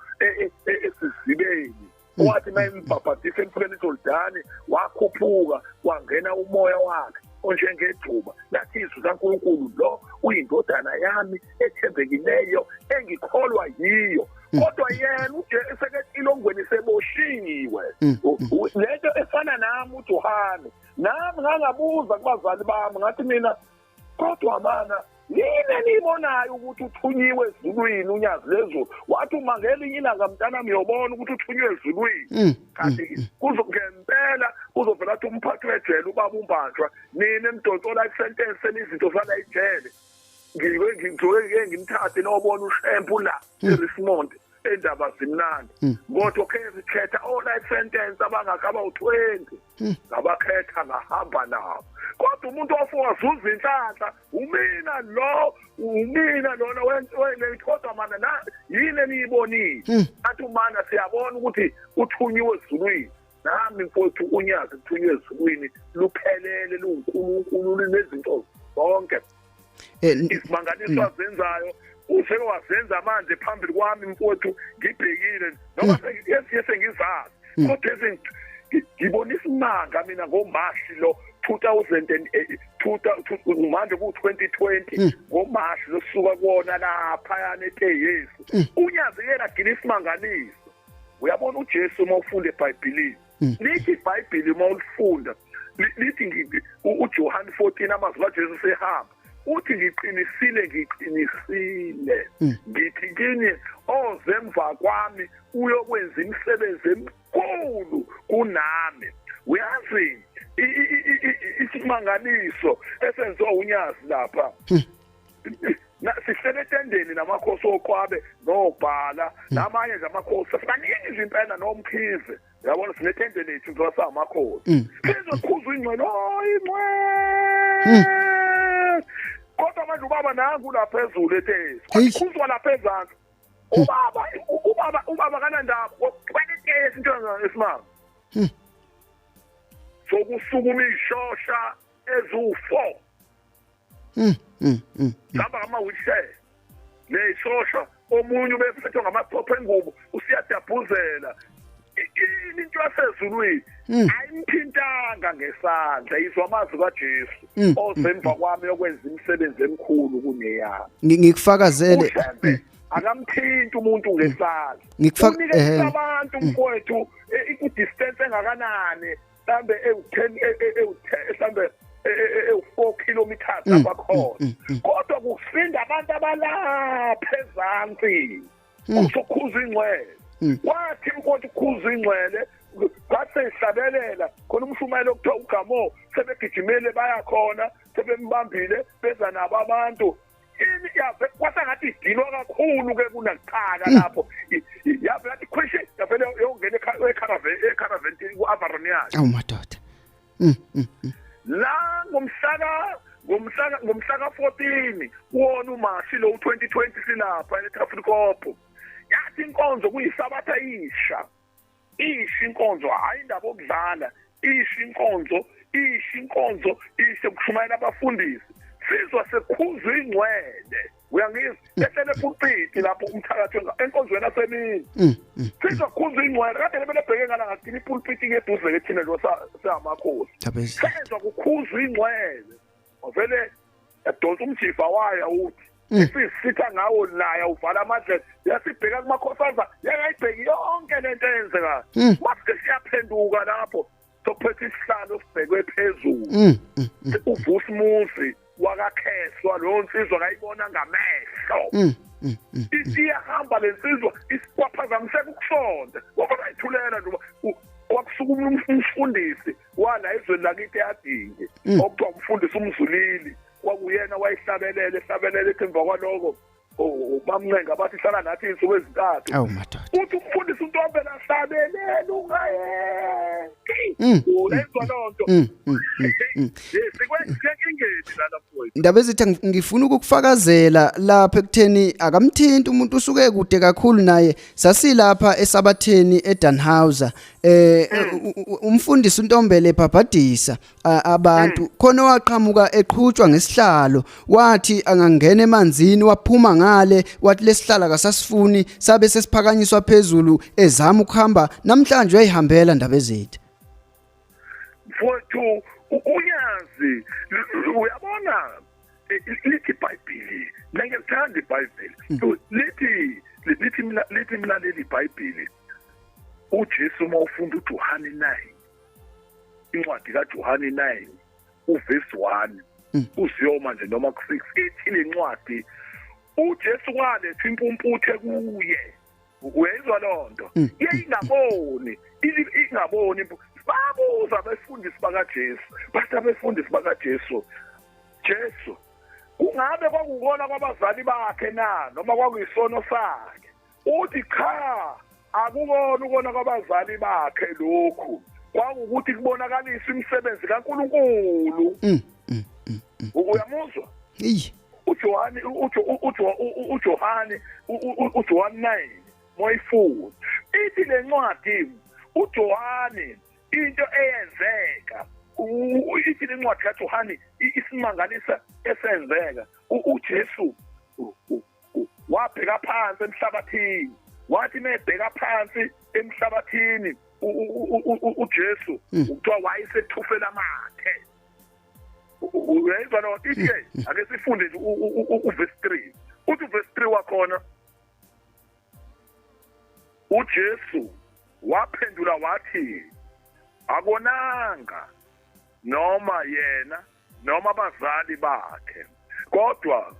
esizibeni. Wathi mayimbhabhadisa emfuleni iJordani, wakhuphuka wangena umoya wakhe onjengejuba, lathi izwi kaNkulunkulu lo uyindodana yami ethembekileyo engikholwa yiyo. Kodwa yena uJesu seketilongweni seboshiwe. Lento efana nami uJohane, nami ngangabuza kubazali bami ngathi mina kodwa mana yini eniyibonayo ukuthi uthunyiwe ezulwini uNyazi lezulu? Wathi uma ngelinye ilanga mntanami uyobona ukuthi uthunywe ezulwini. Kanti ngempela kuzovela athi umphathi wejele ubaba uMbanjwa, nina emdonso life sentence senizinto zala ejele, ngike ngimthathe nobona uShempu la eRismond endaba zimnandi. Kodwa okay sikhetha o life sentence abangakaba u20 ngabakhetha ngahamba nabo. Kodwa umuntu ofowazuza inhlanhla umina lo, umina lona wena, kodwa mana na yini eniyibonile? Athi umana siyabona ukuthi uthunyiwe ezulwini. Nami mfowethu uNyazi uthunywe ezulwini, luphelele luNkulunkulu linezinto zonke. Izimangaliso azenzayo useke wazenza manje phambili kwami mfowethu, ngibhekile noma sengizazi, kodwa ngibona isimanga mina ngoMashi lo 2002 manje ku-2020 ngoMashi losuka kuwona laphayana eTeyesu. uNyazi yena gila isimangaliso. Uyabona uJesu uma ufunda eBhayibhelini, lithi iBhayibheli uma ulifunda lithi uJohane 14 amazwi kaJesu sehamba uthi ngiqinisile ngiqinisile ngithi kini ozemva kwami uyokwenza imisebenzi emikhulu kunami. Uyazi Isimangaliso esenziwa uNyazi lapha. Sihlele etendeni namakhosi oqwabe nobhala namanye nje amakhosi sibaningi nje impela noMkhize, yabona sinetende lethu njengoba samakhosi. Sizokhuza ingcwele, oh ingcwele. Kodwa manje ubaba nangu lapha phezulu etesi, khuzwa lapha ezansi. Ubaba kanandaba ngokuthwala itesi into esimanga. Sokusukuma ishosha ezu4. Hamba ngama-wheelchair ney'sosha, omunye ubephethwe ngamaphopho engubo usiyadabhuzela. Ini into yasezulwini ayimthintanga ngesandla, izwa amazwi kaJesu osemva kwami yokwenza imisebenzi emikhulu kuneyami. Ngikufakazele akamthinti umuntu ngesandla. Unikeza abantu mfowethu i-distance engakanani, mhlambe ewu-10 mhlambe ewu-4 kilometers lapha khona, kodwa kusinda abantu abalapha ezansi. Usukhuza ingcwele, wathi mfowethu ukhuza ingcwele kwase ihlabelela khona umshumayelo okuthiwa uGamo, sebegijimele baya khona, sebembambile beza nabo abantu. Ini kwasengathi idinwa kakhulu ke kunakuqala lapho, yavela athi khwishe yavele yongena ekharaventini ku-Avaron yakhe. Awu madoda. La ngomhlaka 14 kuwona uMashi lo 2020 silapha eTafrikopo. Yathi inkonzo kuyisabatha isha inkonzo, hayi indaba okudlala, isha inkonzo ishe kushumayela abafundisi. Sizwa sekhuza ingcwele, uyangizwa, ehlele pulpiti lapho umthakathi enkonzweni yasemini. Sizwa khuza ingcwele kade lebelebheke ngala ngathi ipulpiti ngeduze ke thina lo samakhosi. Sizwa kukhuza ingcwele wavele yadonsa umjiva wayo uthi esisitha ngawo naye uvala amadlebe, yasibheka kumakhosazana, yangayibheki yonke lento eyenzekayo. Mase siyaphenduka lapho sophethe isihlalo sibhekwe phezulu. Uvusa umuzi wakakheswa lo nsizwa kayibona ngamehlo. Isiyahamba lensizwa isiwaphazamiseka ukusonda, ngoba bayithulela nje. Kwakusukuma umfundisi wala ezweni lakithi eyadinge okuthiwa umfundisi uMzulili, kwakuyena wayihlabelele ehlabelele emva kwaloko bamncenga bathi hlala nathi insuku ezintathu. Awu madoda. Uthi umfundisi uNtombela ahlabelele ungayeki. Uyezwa lonto. Sikwenkingeni lana mfowethu. Ndaba ezithi ngifuna ukukufakazela lapha ekutheni akamthinti umuntu usuke kude kakhulu naye. Sasilapha esabatheni eDanhauser, umfundisi uNtombele ebhabhadisa abantu, khona waqhamuka eqhutshwa ngesihlalo, wathi angangena emanzini waphuma ngale, wathi lesihlalo akasasifuni, sabe sesiphakanyiswa phezulu ezama ukuhamba. Namhlanje uyayihambela ndaba ezethu mfowethu. Uyazi, uyabona lithi iBhayibheli, ngiyalithanda iBhayibheli, lithi mina leli iBhayibheli, uJesu uma ufunda uJohane 9, incwadi kaJohane 9 uverse 1 uziyoma nje noma ku6, ithi lencwadi uJesu kwaletha impumputhe kuye. Uyayizwa lonto? Ingaboni, ingaboni. Babuza abefundisi bakaJesu, bathi abefundisi bakaJesu, Jesu kungabe kwakukona kwabazali bakhe na noma kwakuyisono sakhe? Uthi cha, akukona ukona kwabazali bakhe lokhu, kwakukuthi kubonakalisa imisebenzi kaNkuluNkulu. Uyamuzwa? uJohane uJohane 9 moyifunda ithi lencwadi uJohane into eyenzeka, ithi lencwadi kaJohane isimangalisa esenzeka. uJesu wabheka phansi emhlabathini, wathi mebheka phansi emhlabathini uJesu kuthiwa wayesethufela amathe. Uyayizwa lo? Ithi ake sifunde nje uverse 3. Uthi uverse 3 wakhona, uJesu waphendula wathi akonanga noma yena noma abazali bakhe, kodwa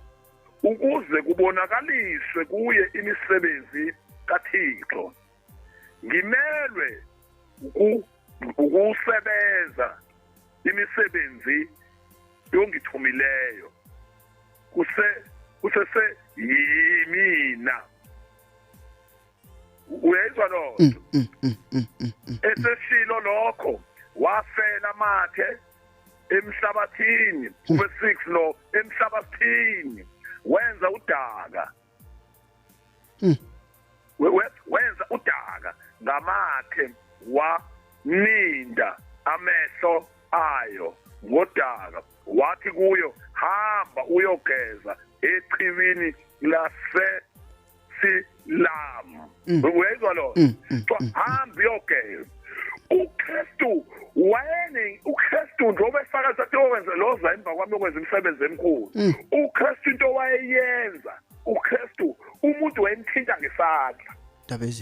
ukuze kubonakaliswe kuye imisebenzi kaThixo, ngimelwe ukusebenza Imisebenzi yongithumileyo kusese yimina. Uyayizwa lo eseshilo lokho, wafela amathe emhlabathini, verse 6 lo, emhlabathini wenza udaka, wenza udaka ngamathe, waninda amehlo ayo ngodaka, wathi kuyo, hamba uyogeza echibini lase Silam. Uyezwa lo? Hamba uyogeza. uKristu wayene uKristu njengoba efaka sathi okwenza loza emva kwami okwenza imisebenzi emikhulu. uKristu into wayeyenza, uKristu umuntu wayemthinta ngesandla.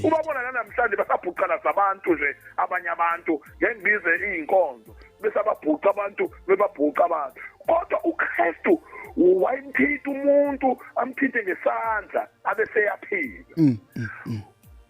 Ubabona namhlanje basabhuqana zabantu nje, abanye abantu ngeke ngibize izinkonzo bese ababhuqa abantu, bebabhuqa abantu. Kodwa uKristu wayemthinta umuntu, amthinte ngesandla abese yaphila.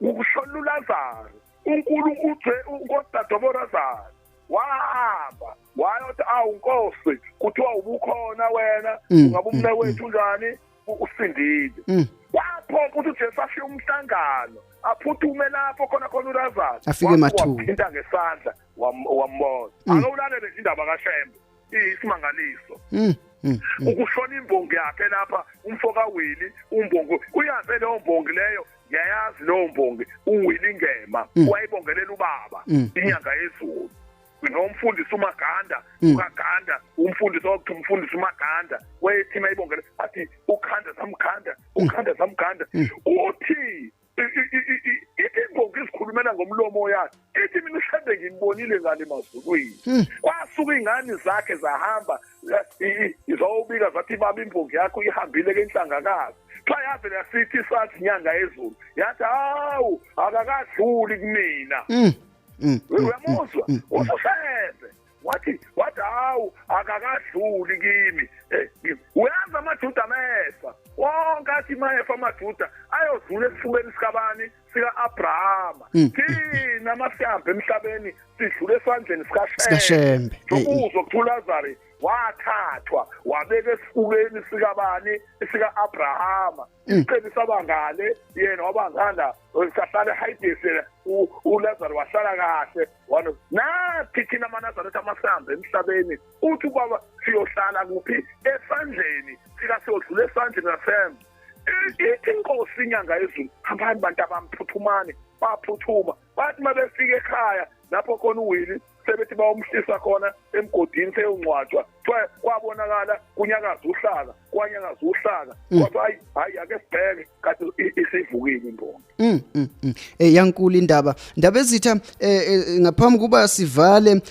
Ukushona uLazaro, uNkulunkulu uNkosi Lazaro wahamba wayothi, awu Nkosi, kuthiwa ubukhona wena, ungabe umne wethu njani, usindile. Wapho ukuthi uJesu ashiye umhlangano, aphuthume lapho khona khona uLazaro, afike mathuba, wathinta ngesandla wambona. Akawulalele indaba kaShembe, isimangaliso. Ukushona imbongi yakhe lapha, umfo kaWili, umbongi uyazi leyo mbongi leyo, ngiyayazi leyo mbongi, uWili Ngema, wayibongelela ubaba inyanga yezulu. Nomfundisi uMaganda, uKaganda, umfundisi othi umfundisi uMaganda, wayethi mayibongele athi ukhanda samkhanda, ukhanda samkhanda. Uthi ithi imbongi isikhulumela ngomlomo yakhe, ithi mina uShembe ngimbonile ngale emazulwini. Kwasuka ingane zakhe zahamba izobika zathi baba imbongi yakho ihambile ke inhlangakazi. Xa yavele yasithi sathi inyanga yezulu, yathi hawu akakadluli kumina. Uyamuzwa uShembe wathi hawu akakadluli kimi. Uyazi amaJuda mefa wonke, athi mayefa amaJuda ayodlula esifubeni sikabani, sika-Abrahama. Thina masihambe emhlabeni sidlule esandleni sikaShembe. Ukuzwa kuthiwa uLazaro wathathwa wabeka esifubeni sikabani, sika-Abrahama. Isicebi sabangale yena wabangana sahlala eHayidesi, uLazaro wahlala kahle. Nathi thina amaNazaretha masihambe emhlabeni, uthi ubaba siyohlala kuphi? Esandleni sikasiyodlula esandleni kaShembe. Ithi inkosi inyanga yezulu, hambani bantu abamphuthumane. Baphuthuma, bathi uma befika ekhaya lapho khona uWili sebethi bayomhlisa khona emgodini seyongcwatshwa, kwabonakala kunyakaza uhlaka, kwanyakaza uhlaka. Kodwa hayi ake sibheke kathi isivukile imbongi. Yankulu indaba. Ndaba ezitha, ngaphambi kuba sivale,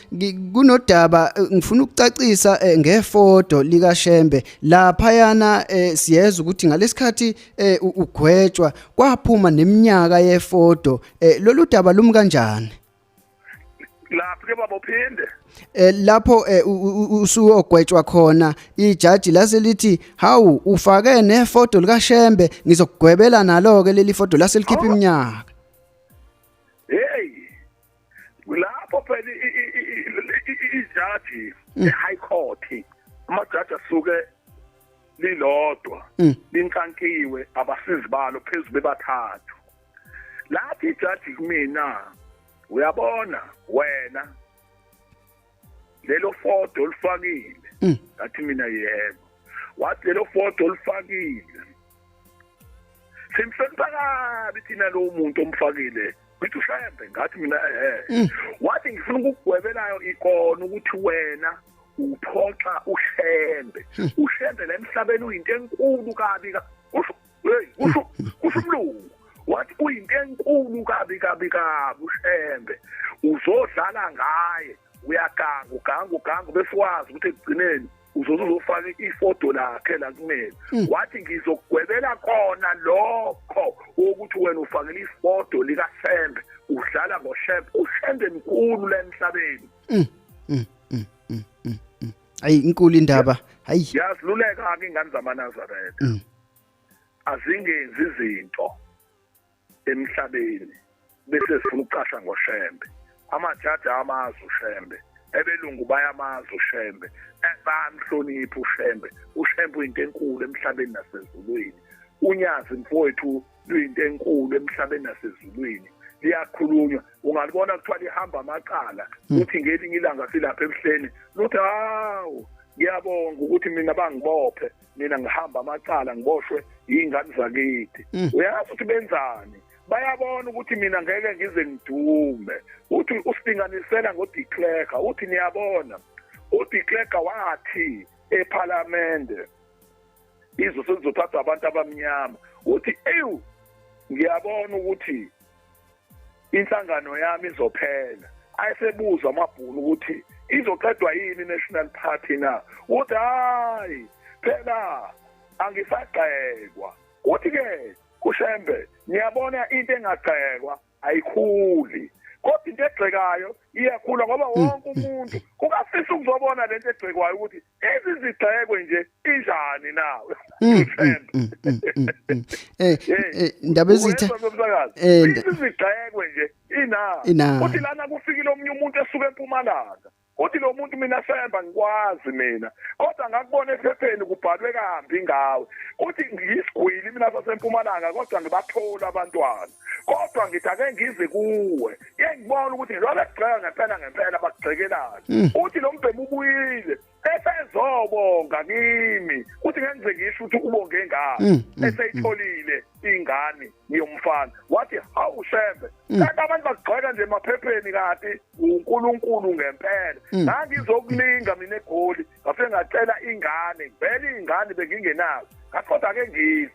kunodaba ngifuna ukucacisa ngefodo likaShembe. Laphayana siyeza ukuthi ngalesikhathi ugwetshwa kwaphuma neminyaka yefodo. Lolu daba lumi kanjani? Lapho ke baba uphinde lapho usuyogwetshwa khona, ijaji lase lithi hawu ufake nefodo likaShembe, ngizokugwebela nalo ke leli fodo lase likhipha iminyaka. Hey, lapho phela ijaji eHigh Court, amajaji asuke lilodwa linkankiwe abasizi balo phezulu bebathathu. Lathi ijaji kumina, uyabona wena lelo fodo olufakile. Ngathi mina yebo. Wathi lelo fodo olufakile simhlonipha kabi thina lo muntu omfakile, ngithi uShembe. Ngathi mina Wathi ngifuna ukugwebelayo ikona ukuthi wena uphoxa uShembe. uShembe la emhlabeni uyinto enkulu kabi, usho hey, usho umlungu. Wathi uyinto enkulu kabi kabi kabi uShembe, uzodlala ngaye, uyaganga uganga bese wazi ukuthi ekugcineni uzofaka ifodo lakhe la kumina. Wathi ngizokugwebela kona lokho ukuthi wena ufakele ifodo likaShembe, udlala ngoShembe. uShembe mkhulu la emhlabeni. Ayi inkulu indaba. Hayi yaziluleka ke ingane zamaNazaretha, azingenzi izinto emhlabeni bese sifuna ukuqasha ngoShembe. Amajaji amazi uShembe, Ebelungu bayamazi uShembe, bayamhlonipha uShembe. uShembe uyinto enkulu emhlabeni nasezulwini. Unyazi mfowethu luyinto enkulu emhlabeni nasezulwini, liyakhulunywa. Ungalibona kuthiwa lihamba amacala, uthi ngelinye ilanga silapha ebuhleni luthi hawu, ngiyabonga ukuthi mina bangibophe, mina ngihamba amacala ngiboshwe yingane zakithi. Uyazi ukuthi benzani? Bayabona ukuthi mina ngeke ngize ngidume. Uthi usilinganisela ngo-De Klerk, uthi niyabona uDe Klerk wathi ePhalamende izwe selizothathwa abantu abamnyama, uthi ewu ngiyabona ukuthi inhlangano yami izophela. Ayesebuzwa amabhunu ukuthi izoqedwa yini i-National Party na, uthi hayi phela angisagxekwa. Uthi-ke uShembe ngiyabona into engagxekwa ayikhuli, kodwa into egxekayo iyakhula, ngoba wonke umuntu kukafisa ukuzobona lento egxekwayo ukuthi ezizigxekwe nje injani na. Indaba ezitha izigxekwe nje ina. Uthi lana kufikile omunye umuntu esuka eMpumalanga, uthi lo muntu mina Shembe ngikwazi mina, kodwa ngakubona ephepheni kubhalwe kambi ngawe. Uthi ngiyisigwili mina saseMpumalanga, kodwa ngibathola abantwana, kodwa ngithi ake ngize kuwe, ngiyengibona ukuthi njengoba begxeka ngempela ngempela bakugxekelana. Uthi lo mbhemu ubuyile esezobonga kimi, uthi ngenze ngisho ukuthi ubonge ngani, eseyitholile ingane yomfana. Wathi hawu Shembe, kanti abantu bakugxeka nje emaphepheni kanti uNkulunkulu ngempela. Ngangizokulinga mina eGoli, ngafike ngacela ingane, vele ingane bengingenazo, ngaqoda ke ngize.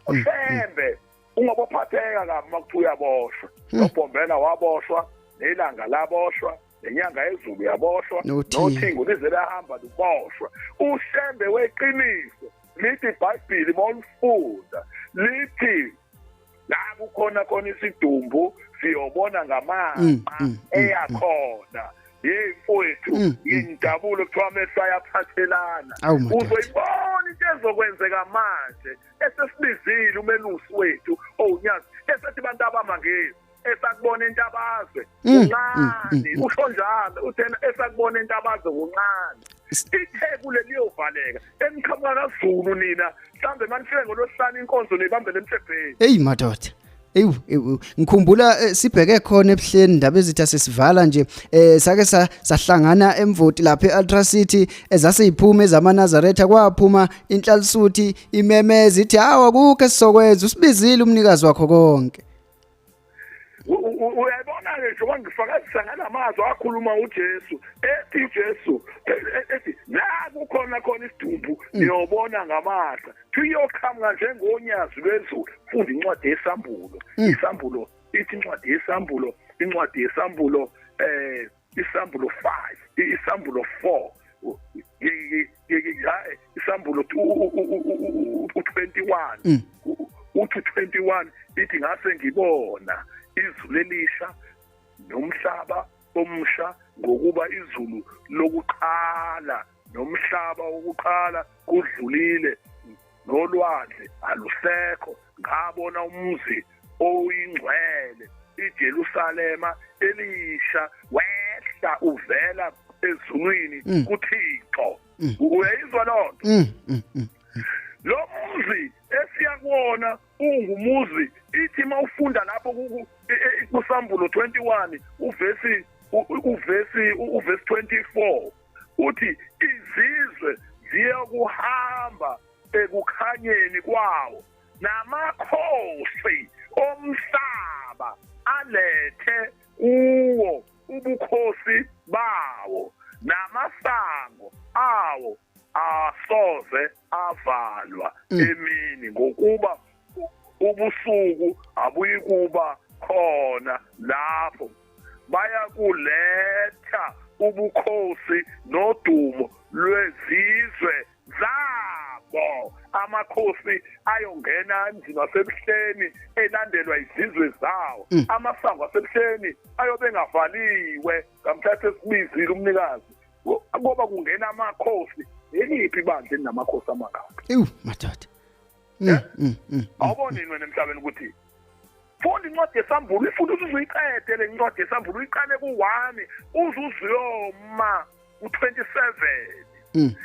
uShembe ungabophatheka kabi makuthiwa uyaboshwa. NoBhombela waboshwa, nelanga laboshwa, nenyanga yezulu yaboshwa, nothingo lize lahamba luboshwa. uShembe weqiniso lithi iBhayibheli mawulifunda lithi la kukhona khona isidumbu siyobona ngamanqa eyakhona. Hey mfowethu, ngijabule kuthiwa Mesaya aphathelana. Uzoyibona into ezokwenzeka manje esesibizile umelusi wethu owunyazi, esethi bantu abamangezi esakubona intabazwe kuncane, usho njalo uthena esakubona intabazwe kuncane. Itheku leliyovaleka eniqhamuka kaZulu nina, mhlambe manifike ngolosihlanu inkonzo nibambele emhlebheni. Hey madoda, ewu ngikhumbula sibheke khona ebuhleni indaba ezitha sesivala nje, sake sahlangana eMvoti lapha eUltra City, ezasiyiphuma ezamaNazaretha, kwaphuma inhlalisuthi imemeza ithi hawa kukho esizokwenza, usibizile umnikazi wakho konke. Uyayibona-ke njengoba ngifakazisa ngalamazwi akhuluma uJesu, ethi uJesu ethi la kukhona khona isidumbu niyobona ngamahla, kuyoqhamuka njengonyazi lwezulu. Funda incwadi yesambulo, isambulo ithi incwadi yesambulo, incwadi yesambulo isambulo 5, isambulo 4, isambulo 21, uthi 21 ithi ngase ngibona izulu elisha nomhlaba omusha, ngokuba izulu lokuqala nomhlaba wokuqala kudlulile, nolwandle alusekho. Ngabona umuzi oyingcwele iJerusalema elisha wehla uvela ezulwini kuThixo. Uyayizwa lonto? Lo muzi esiya kuwona ungumuzi, ithi mawufunda lapho kusambulo 21 uvesi 24 uthi izizwe ziyakuhamba ekukhanyeni kwawo, namakhosi omhlaba alethe kuwo ubukhosi bawo, namasango awo asoze avalwa emini, ngokuba ubusuku abuyikuba khona lapho. Bayakuletha ubukhosi nodumo lwezizwe zabo. Amakhosi ayongena emzini wasebuhleni elandelwa izizwe zawo. Amasango asebuhleni ayobe engavaliwe ngamhla sesibizile umnikazi, ngoba kungena amakhosi. Eliphi ibandla elinamakhosi amangaka? Ewu madoda. Awuboni wena emhlabeni ukuthi Funda incwadi yesambulo, ifunda uzuyiqede le ncwadi yesambulo, uyiqale ku-1 uze uzuyoma u-27.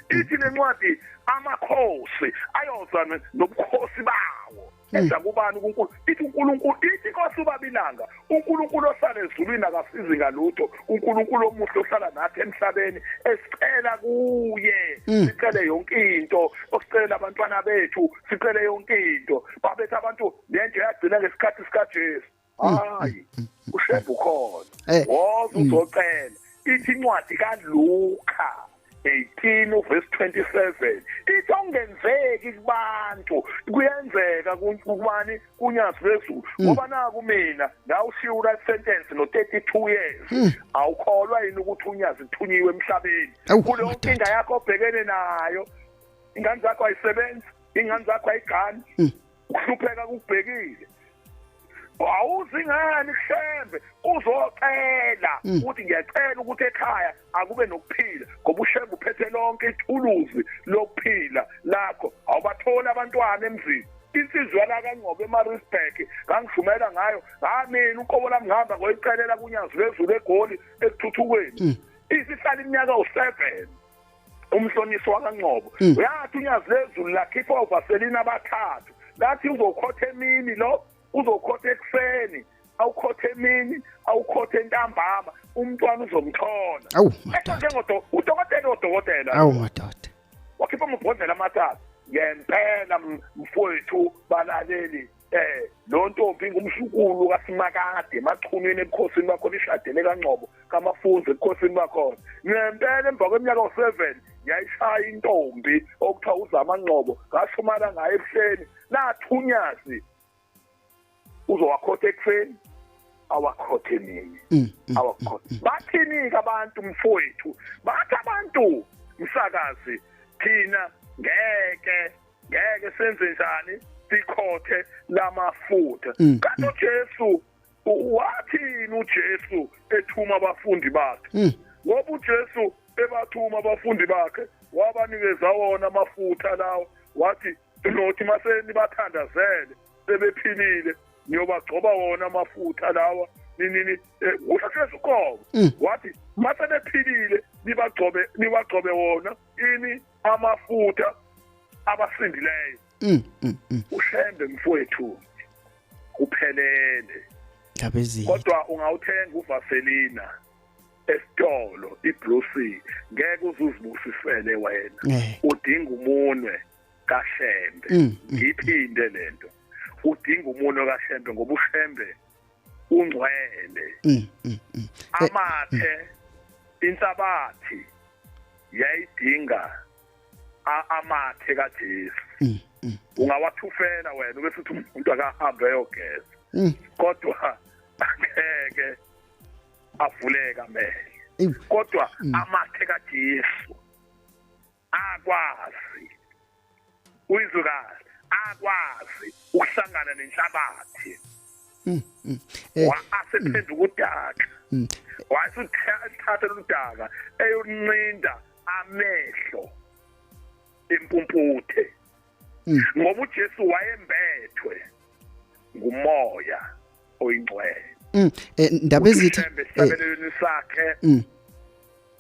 Ithi lencwadi amakhosi ayoza nobukhosi bawo eza kubani kuNkulunkulu. Ithi uNkulunkulu, ithi inkosi ubabilanga, uNkulunkulu ohlala ezulwini akasizi ngalutho, uNkulunkulu omuhle ohlala nathi emhlabeni esicela kuye, sicele yonke into, osicela abantwana bethu, sicele yonke into. Babethe abantu lento yagcina ngesikhathi sikaJesu. Hayi, uShembe ukhona, woza uzocela. Ithi incwadi kaLuka 18 verse 27 ithi okungenzeki kubantu kuyenzeka kubani kunyazi lwezulu. Ngoba naku mina ngawushiya life sentence no 32 years. Awukholwa yini ukuthi unyazi thunyiwe emhlabeni? Kuleyo nkinga yakho obhekene nayo, ingane zakho ayisebenzi, ingane zakho ayigani, ukuhlupheka kukubhekile, awuzi ngani kuShembe uzocela ukuthi ngiyacela ukuthi ekhaya akube nokuphila, ngoba uShembe uphethe lonke ithuluzi lokuphila lakho. Awubathola abantwana emzini. Insizwa la kaNgcobo eMaritzburg ngangishumela ngayo, ngamina uqobo lami ngihamba ngoyicelela kunyazi lwezulu eGoli ekuthuthukweni. Isihlala iminyaka u7 umhlonisi wakaNgcobo. Uyathi unyazi lwezulu lakhipha ovaselina abathathu, lathi uzokhotha emini lo, uzokhotha ekuseni, awukhotha emini, awukhotha entambama, umntwana uzomthola. Awu madoda, udokotela odokotela. Awu madoda, wakhipha amabhodlela amathathu. Ngempela mfowethu balaleli, lo ntombi ngumshukulu kaSimakade emachunwini ebukhosini bakhona, ishadele kaNgcobo kaMafunze ebukhosini bakhona. Ngempela emva kweminyaka u7 yayishaya intombi okuthiwa uZama Ngcobo, ngashumala ngaye ebuhleni. Nathunyazi uzowakhotha ekuseni, awakhothe emini, awakhothe. Bathini-ke abantu mfowethu? Bathi abantu msakazi, thina ngeke senze njani sikhothe lamafutha. Kanti uJesu wathini uJesu ethuma abafundi bakhe? Ngoba uJesu ebathuma abafundi bakhe wabanikeza wona amafutha lawo, wathi nothi mase nibathandazele sebephilile niyobagcoba wona amafutha lawa nini. Usho Jesu uqobo wathi mase bephilile nibagcobe wona ini amafutha abasindileyo. uShembe mfowethu uphelele, kodwa ungawuthenga uVaselina esitolo iBlue Sea, ngeke uzuzibusisele wena. Udinga umunwe kaShembe. Ngiphinde lento, udinga umunwe kaShembe, ngoba uShembe ungcwele. Amathe inhlabathi yayidinga amathe kaJesu. Ungawathufela wena bese uthi umuntu akahambe eyogeza, kodwa angeke avuleka amehlo. Kodwa amathe kaJesu akwazi, uyizwe kahle, akwazi ukuhlangana nenhlabathi. Asephenduka udaka, wayesuthatha udaka eyoncinda amehlo impumputhe. Ngoba uJesu wayembethwe ngumoya oyingcwele. Ndaba ezitha esabelweni sakhe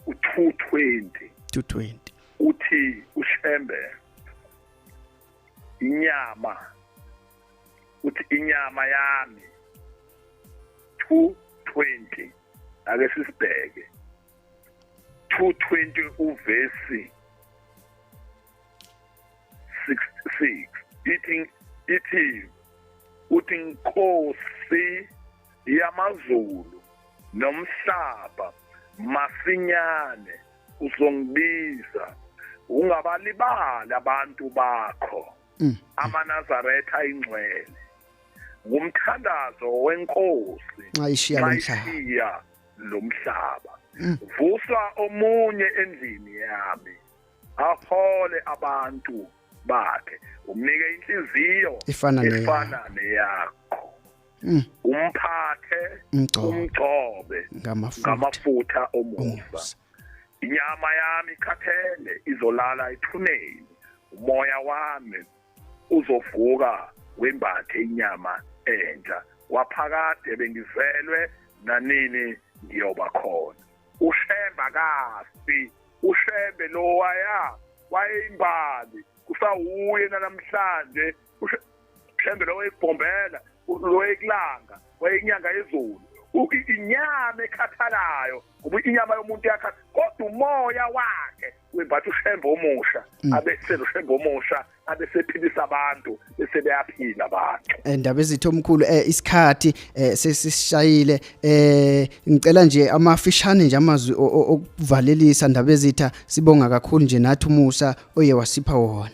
u220 220 uthi uShembe inyama, uthi inyama yami 220. Ake sisibheke 220 uvesi 66 ithi uthi Nkosi yamazulu nomhlaba masinyane uzongibiza, ungabalibali abantu bakho amaNazaretha ingcwele. Ngumthandazo wenkosi nxa ishiya lo mhlaba. Vusa omunye endlini yami ahole abantu bakhe, umnike inhliziyo efana neyakho, umphathe umgcobe ngamafutha omusa. Inyama yami ikhathele izolala ethuneni, umoya wami uzovuka wembathe inyama entsha. Kwaphakade bengizelwe nanini ngiyoba khona. uShembe akafi, uShembe lo waya wayeyimbali kusawuye namhlanje. uShembe lo wayebhombela, lo wayekulanga, wayenyanga yezulu. Inyama ekhathalayo, ngoba inyama yomuntu iyakhathala, kodwa umoya wakhe wembatha uShembe omusha, abese uShembe omusha abesephilisa abantu, bese beyaphila abantu. Ndaba ezitho omkhulu, isikhathi sesishayile, ngicela nje amafishane nje amazwi okuvalelisa ndaba ezitha. Sibonga kakhulu nje nathi umusa oye wasipha wona.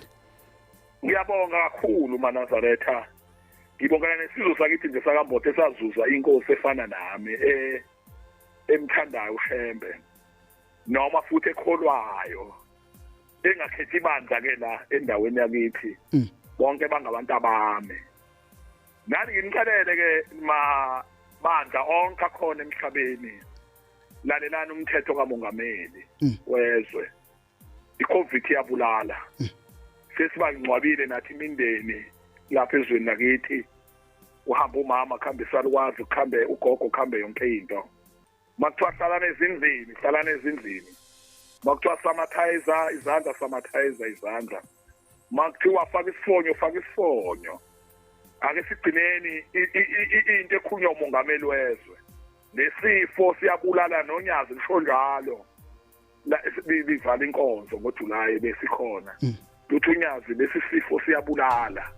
Ngiyabonga kakhulu maNazaretha. Ngibongana nesizwe sakithi nje sakaMbotho esazuza inkosi efana nami emthandayo uShembe, noma futhi ekholwayo, engakhethi ibandla ke la endaweni yakithi. Bonke bangabantu abami. Nani nginicelele ke mabandla onke akhona emhlabeni, lalelani umthetho kamongameli wezwe. iCovid iyabulala. Sesibangcwabile nathi imindeni lapha ezweni lakithi. Uhamba umama, kuhambe isalukwazi, kuhambe ugogo, kuhambe yonke into. Makuthiwa hlalana ezindlini, hlalana ezindlini. Makuthiwa samathayiza izandla, samathayiza izandla. Makuthiwa faka isifonyo, faka isifonyo. Ake sigcineni into ekhulunywa umongameli wezwe. Lesifo siyabulala nonyazi lisho njalo. Livala inkonzo ngoJulayi besikhona. Luthi unyazi lesi sifo siyabulala,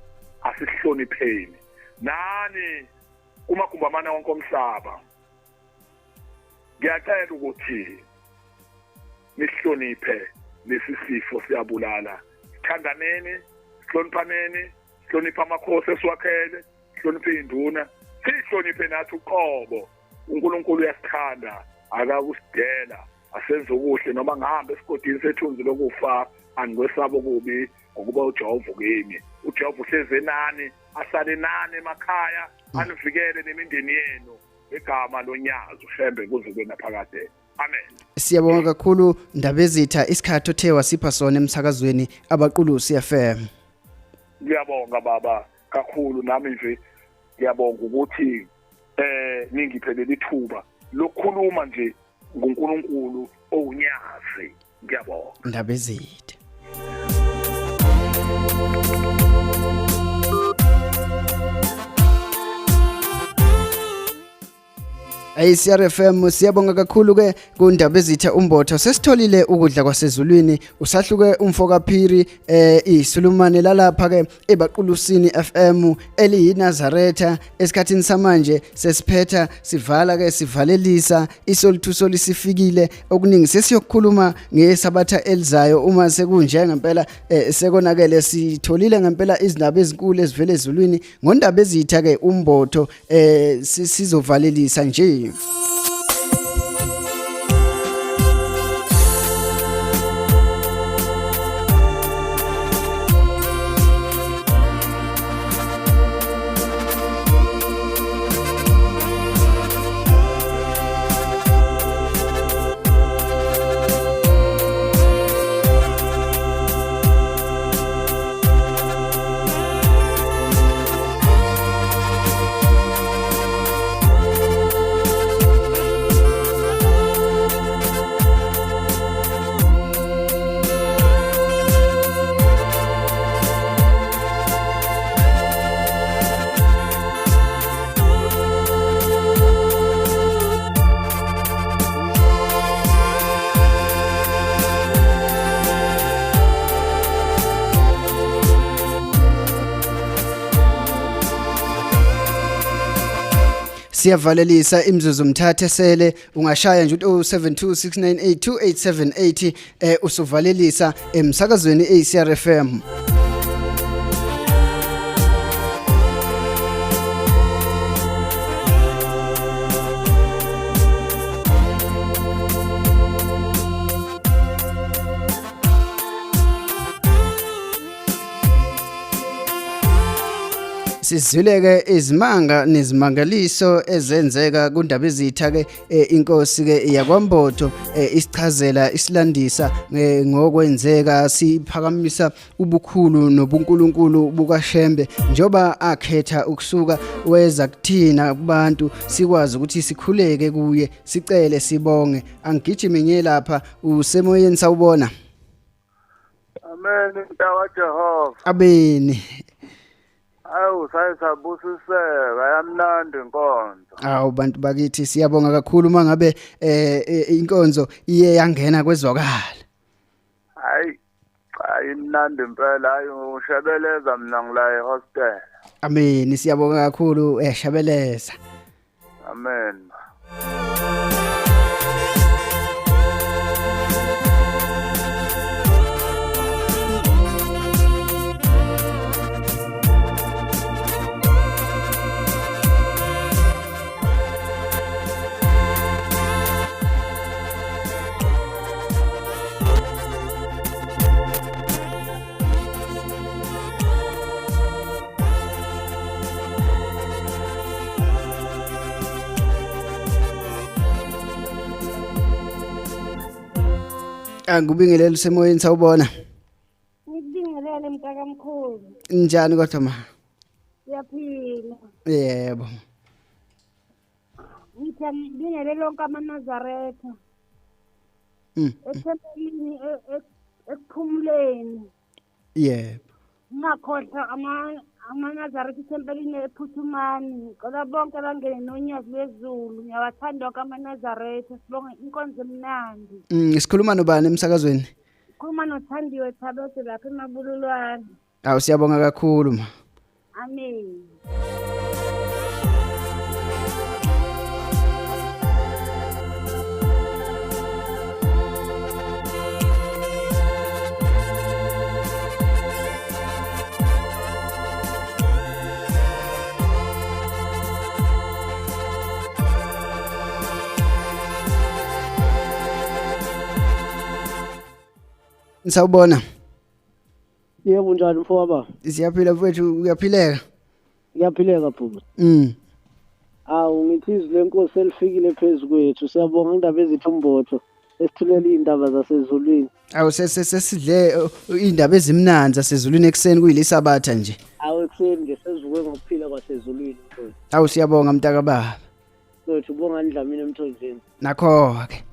asihlonipheni. Nani kumagumbi amane wonke omhlaba, ngiyacela ukuthi nihloniphe lesi sifo siyabulala. Sithandaneni, sihloniphaneni, sihloniphe amakhosi esiwakhele, sihloniphe induna, sihloniphe nathi uqobo. uNkulunkulu uyasithanda, akakusidela, asenze okuhle. Noma ngihambe esigodini sethunzi lokufa, angikwesaba okubi, ngokuba uJehova ukimi. uJehova uhlezi enani, ahlale nani emakhaya, anivikele nemindeni yenu ngegama lonyazi uShembe kuze kube naphakade. Amen. Siyabonga kakhulu Ndabezitha, isikhathi othe wasipha sona emsakazweni Abaqulusi FM. Ngiyabonga baba kakhulu, nami nje ngiyabonga ukuthi ningiphe leli thuba lokukhuluma nje ngoNkulunkulu owunyazi. Ngiyabonga Ndabezitha. ACRFM siyabonga kakhulu ke kundaba ezitha umbotho. Sesitholile ukudla kwasezulwini, usahluke umfo kaPhiri isulumane lalapha ke ebaqulusini FM eliyiNazaretha. Esikhathini samanje sesiphetha sivala ke sivalelisa isolithuso lisifikile, okuningi sesiyokukhuluma ngesabatha elizayo uma sekunje ngempela sekonakele. Sitholile ngempela izindaba ezinkulu ezivele ezulwini ngondaba ezitha ke umbotho. Sizovalelisa nje. Siyavalelisa imizuzu mthathe sele ungashaya nje u-072 usuvalelisa emsakazweni ACRFM. Sizwile-ke izimanga nezimangaliso ezenzeka kuNdabezitha-ke eh, inkosi-ke yakwaMbotho eh, isichazela isilandisa eh, ngokwenzeka siphakamisa ubukhulu nobunkulunkulu bukaShembe njoba akhetha ukusuka weza kuthina kubantu sikwazi ukuthi sikhuleke kuye sicele sibonge angigijime ngiye lapha usemoyeni sawubona Amen mntaka Jehova. Abeni. Awu saye sabusiseka yamnandi inkonzo. Awu bantu bakithi siyabonga kakhulu uma ngabe eh, eh inkonzo iye yangena kwezwakala. Hayi cha imnandi impela hayi ushebeleza mina ngila ehostel. Amen siyabonga kakhulu eh shabeleza. Amen. Angikubingelele usemoyeni sawubona. Ngikubingelele mntakamkhulu. Njani kodwa ma? Siyaphila. Yebo. Ngithi angibingelele lonke amaNazaretha. Ethempelini ekuphumuleni. Yebo. Ngingakhohlwa ama amaNazaretha ethempelini ephuthumani. Ngicela bonke bangene nonyazi lwezulu. Ngiyawathanda wonke amaNazaretha. Sibonge inkonzo emnandi. Sikhuluma nobani emsakazweni? Khuluma noThandiwe Thabethe lapha eMabululwane. Awu siyabonga kakhulu ma. Amen. Sawubona. Yebo njani mfowaba? Siyaphila mfowethu uyaphileka? Ngiyaphileka bhuti. Awu ngithi izwi lenkosi elifikile phezu kwethu. Siyabonga indaba ezithi umbotho esithulela iy'ndaba zasezulwini. Awu sesidle iy'ndaba ezimnandi zasezulwini ekuseni kuyilisabatha nje. Awu ekuseni nje sezivuke ngokuphila kwasezulwini mfowethu. Awu siyabonga mntakababa. Mfowethu ubonga Dlamini emthonjeni. Nakho-ke.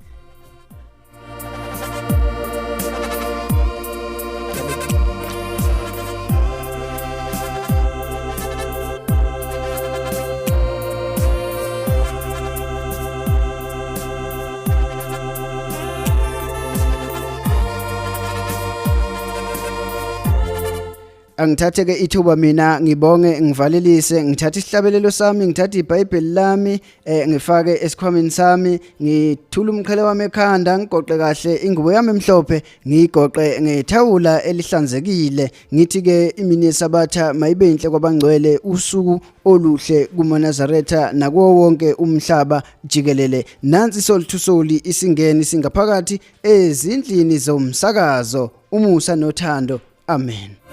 Angithathe ke ithuba mina ngibonge ngivalelise ngithathe isihlabelelo sami ngithathe iBhayibheli lami eh ngifake esikhwameni sami ngithula umqhele wami ekhanda ngigoqe kahle ingubo yami emhlophe ngiyigoqe ngethawula elihlanzekile ngithi ke imini yesabatha mayibe inhle kwabangcwele usuku oluhle kumaNazaretha nakuwo wonke umhlaba jikelele nansi solithusoli isingeni singaphakathi ezindlini zomsakazo umusa nothando amen.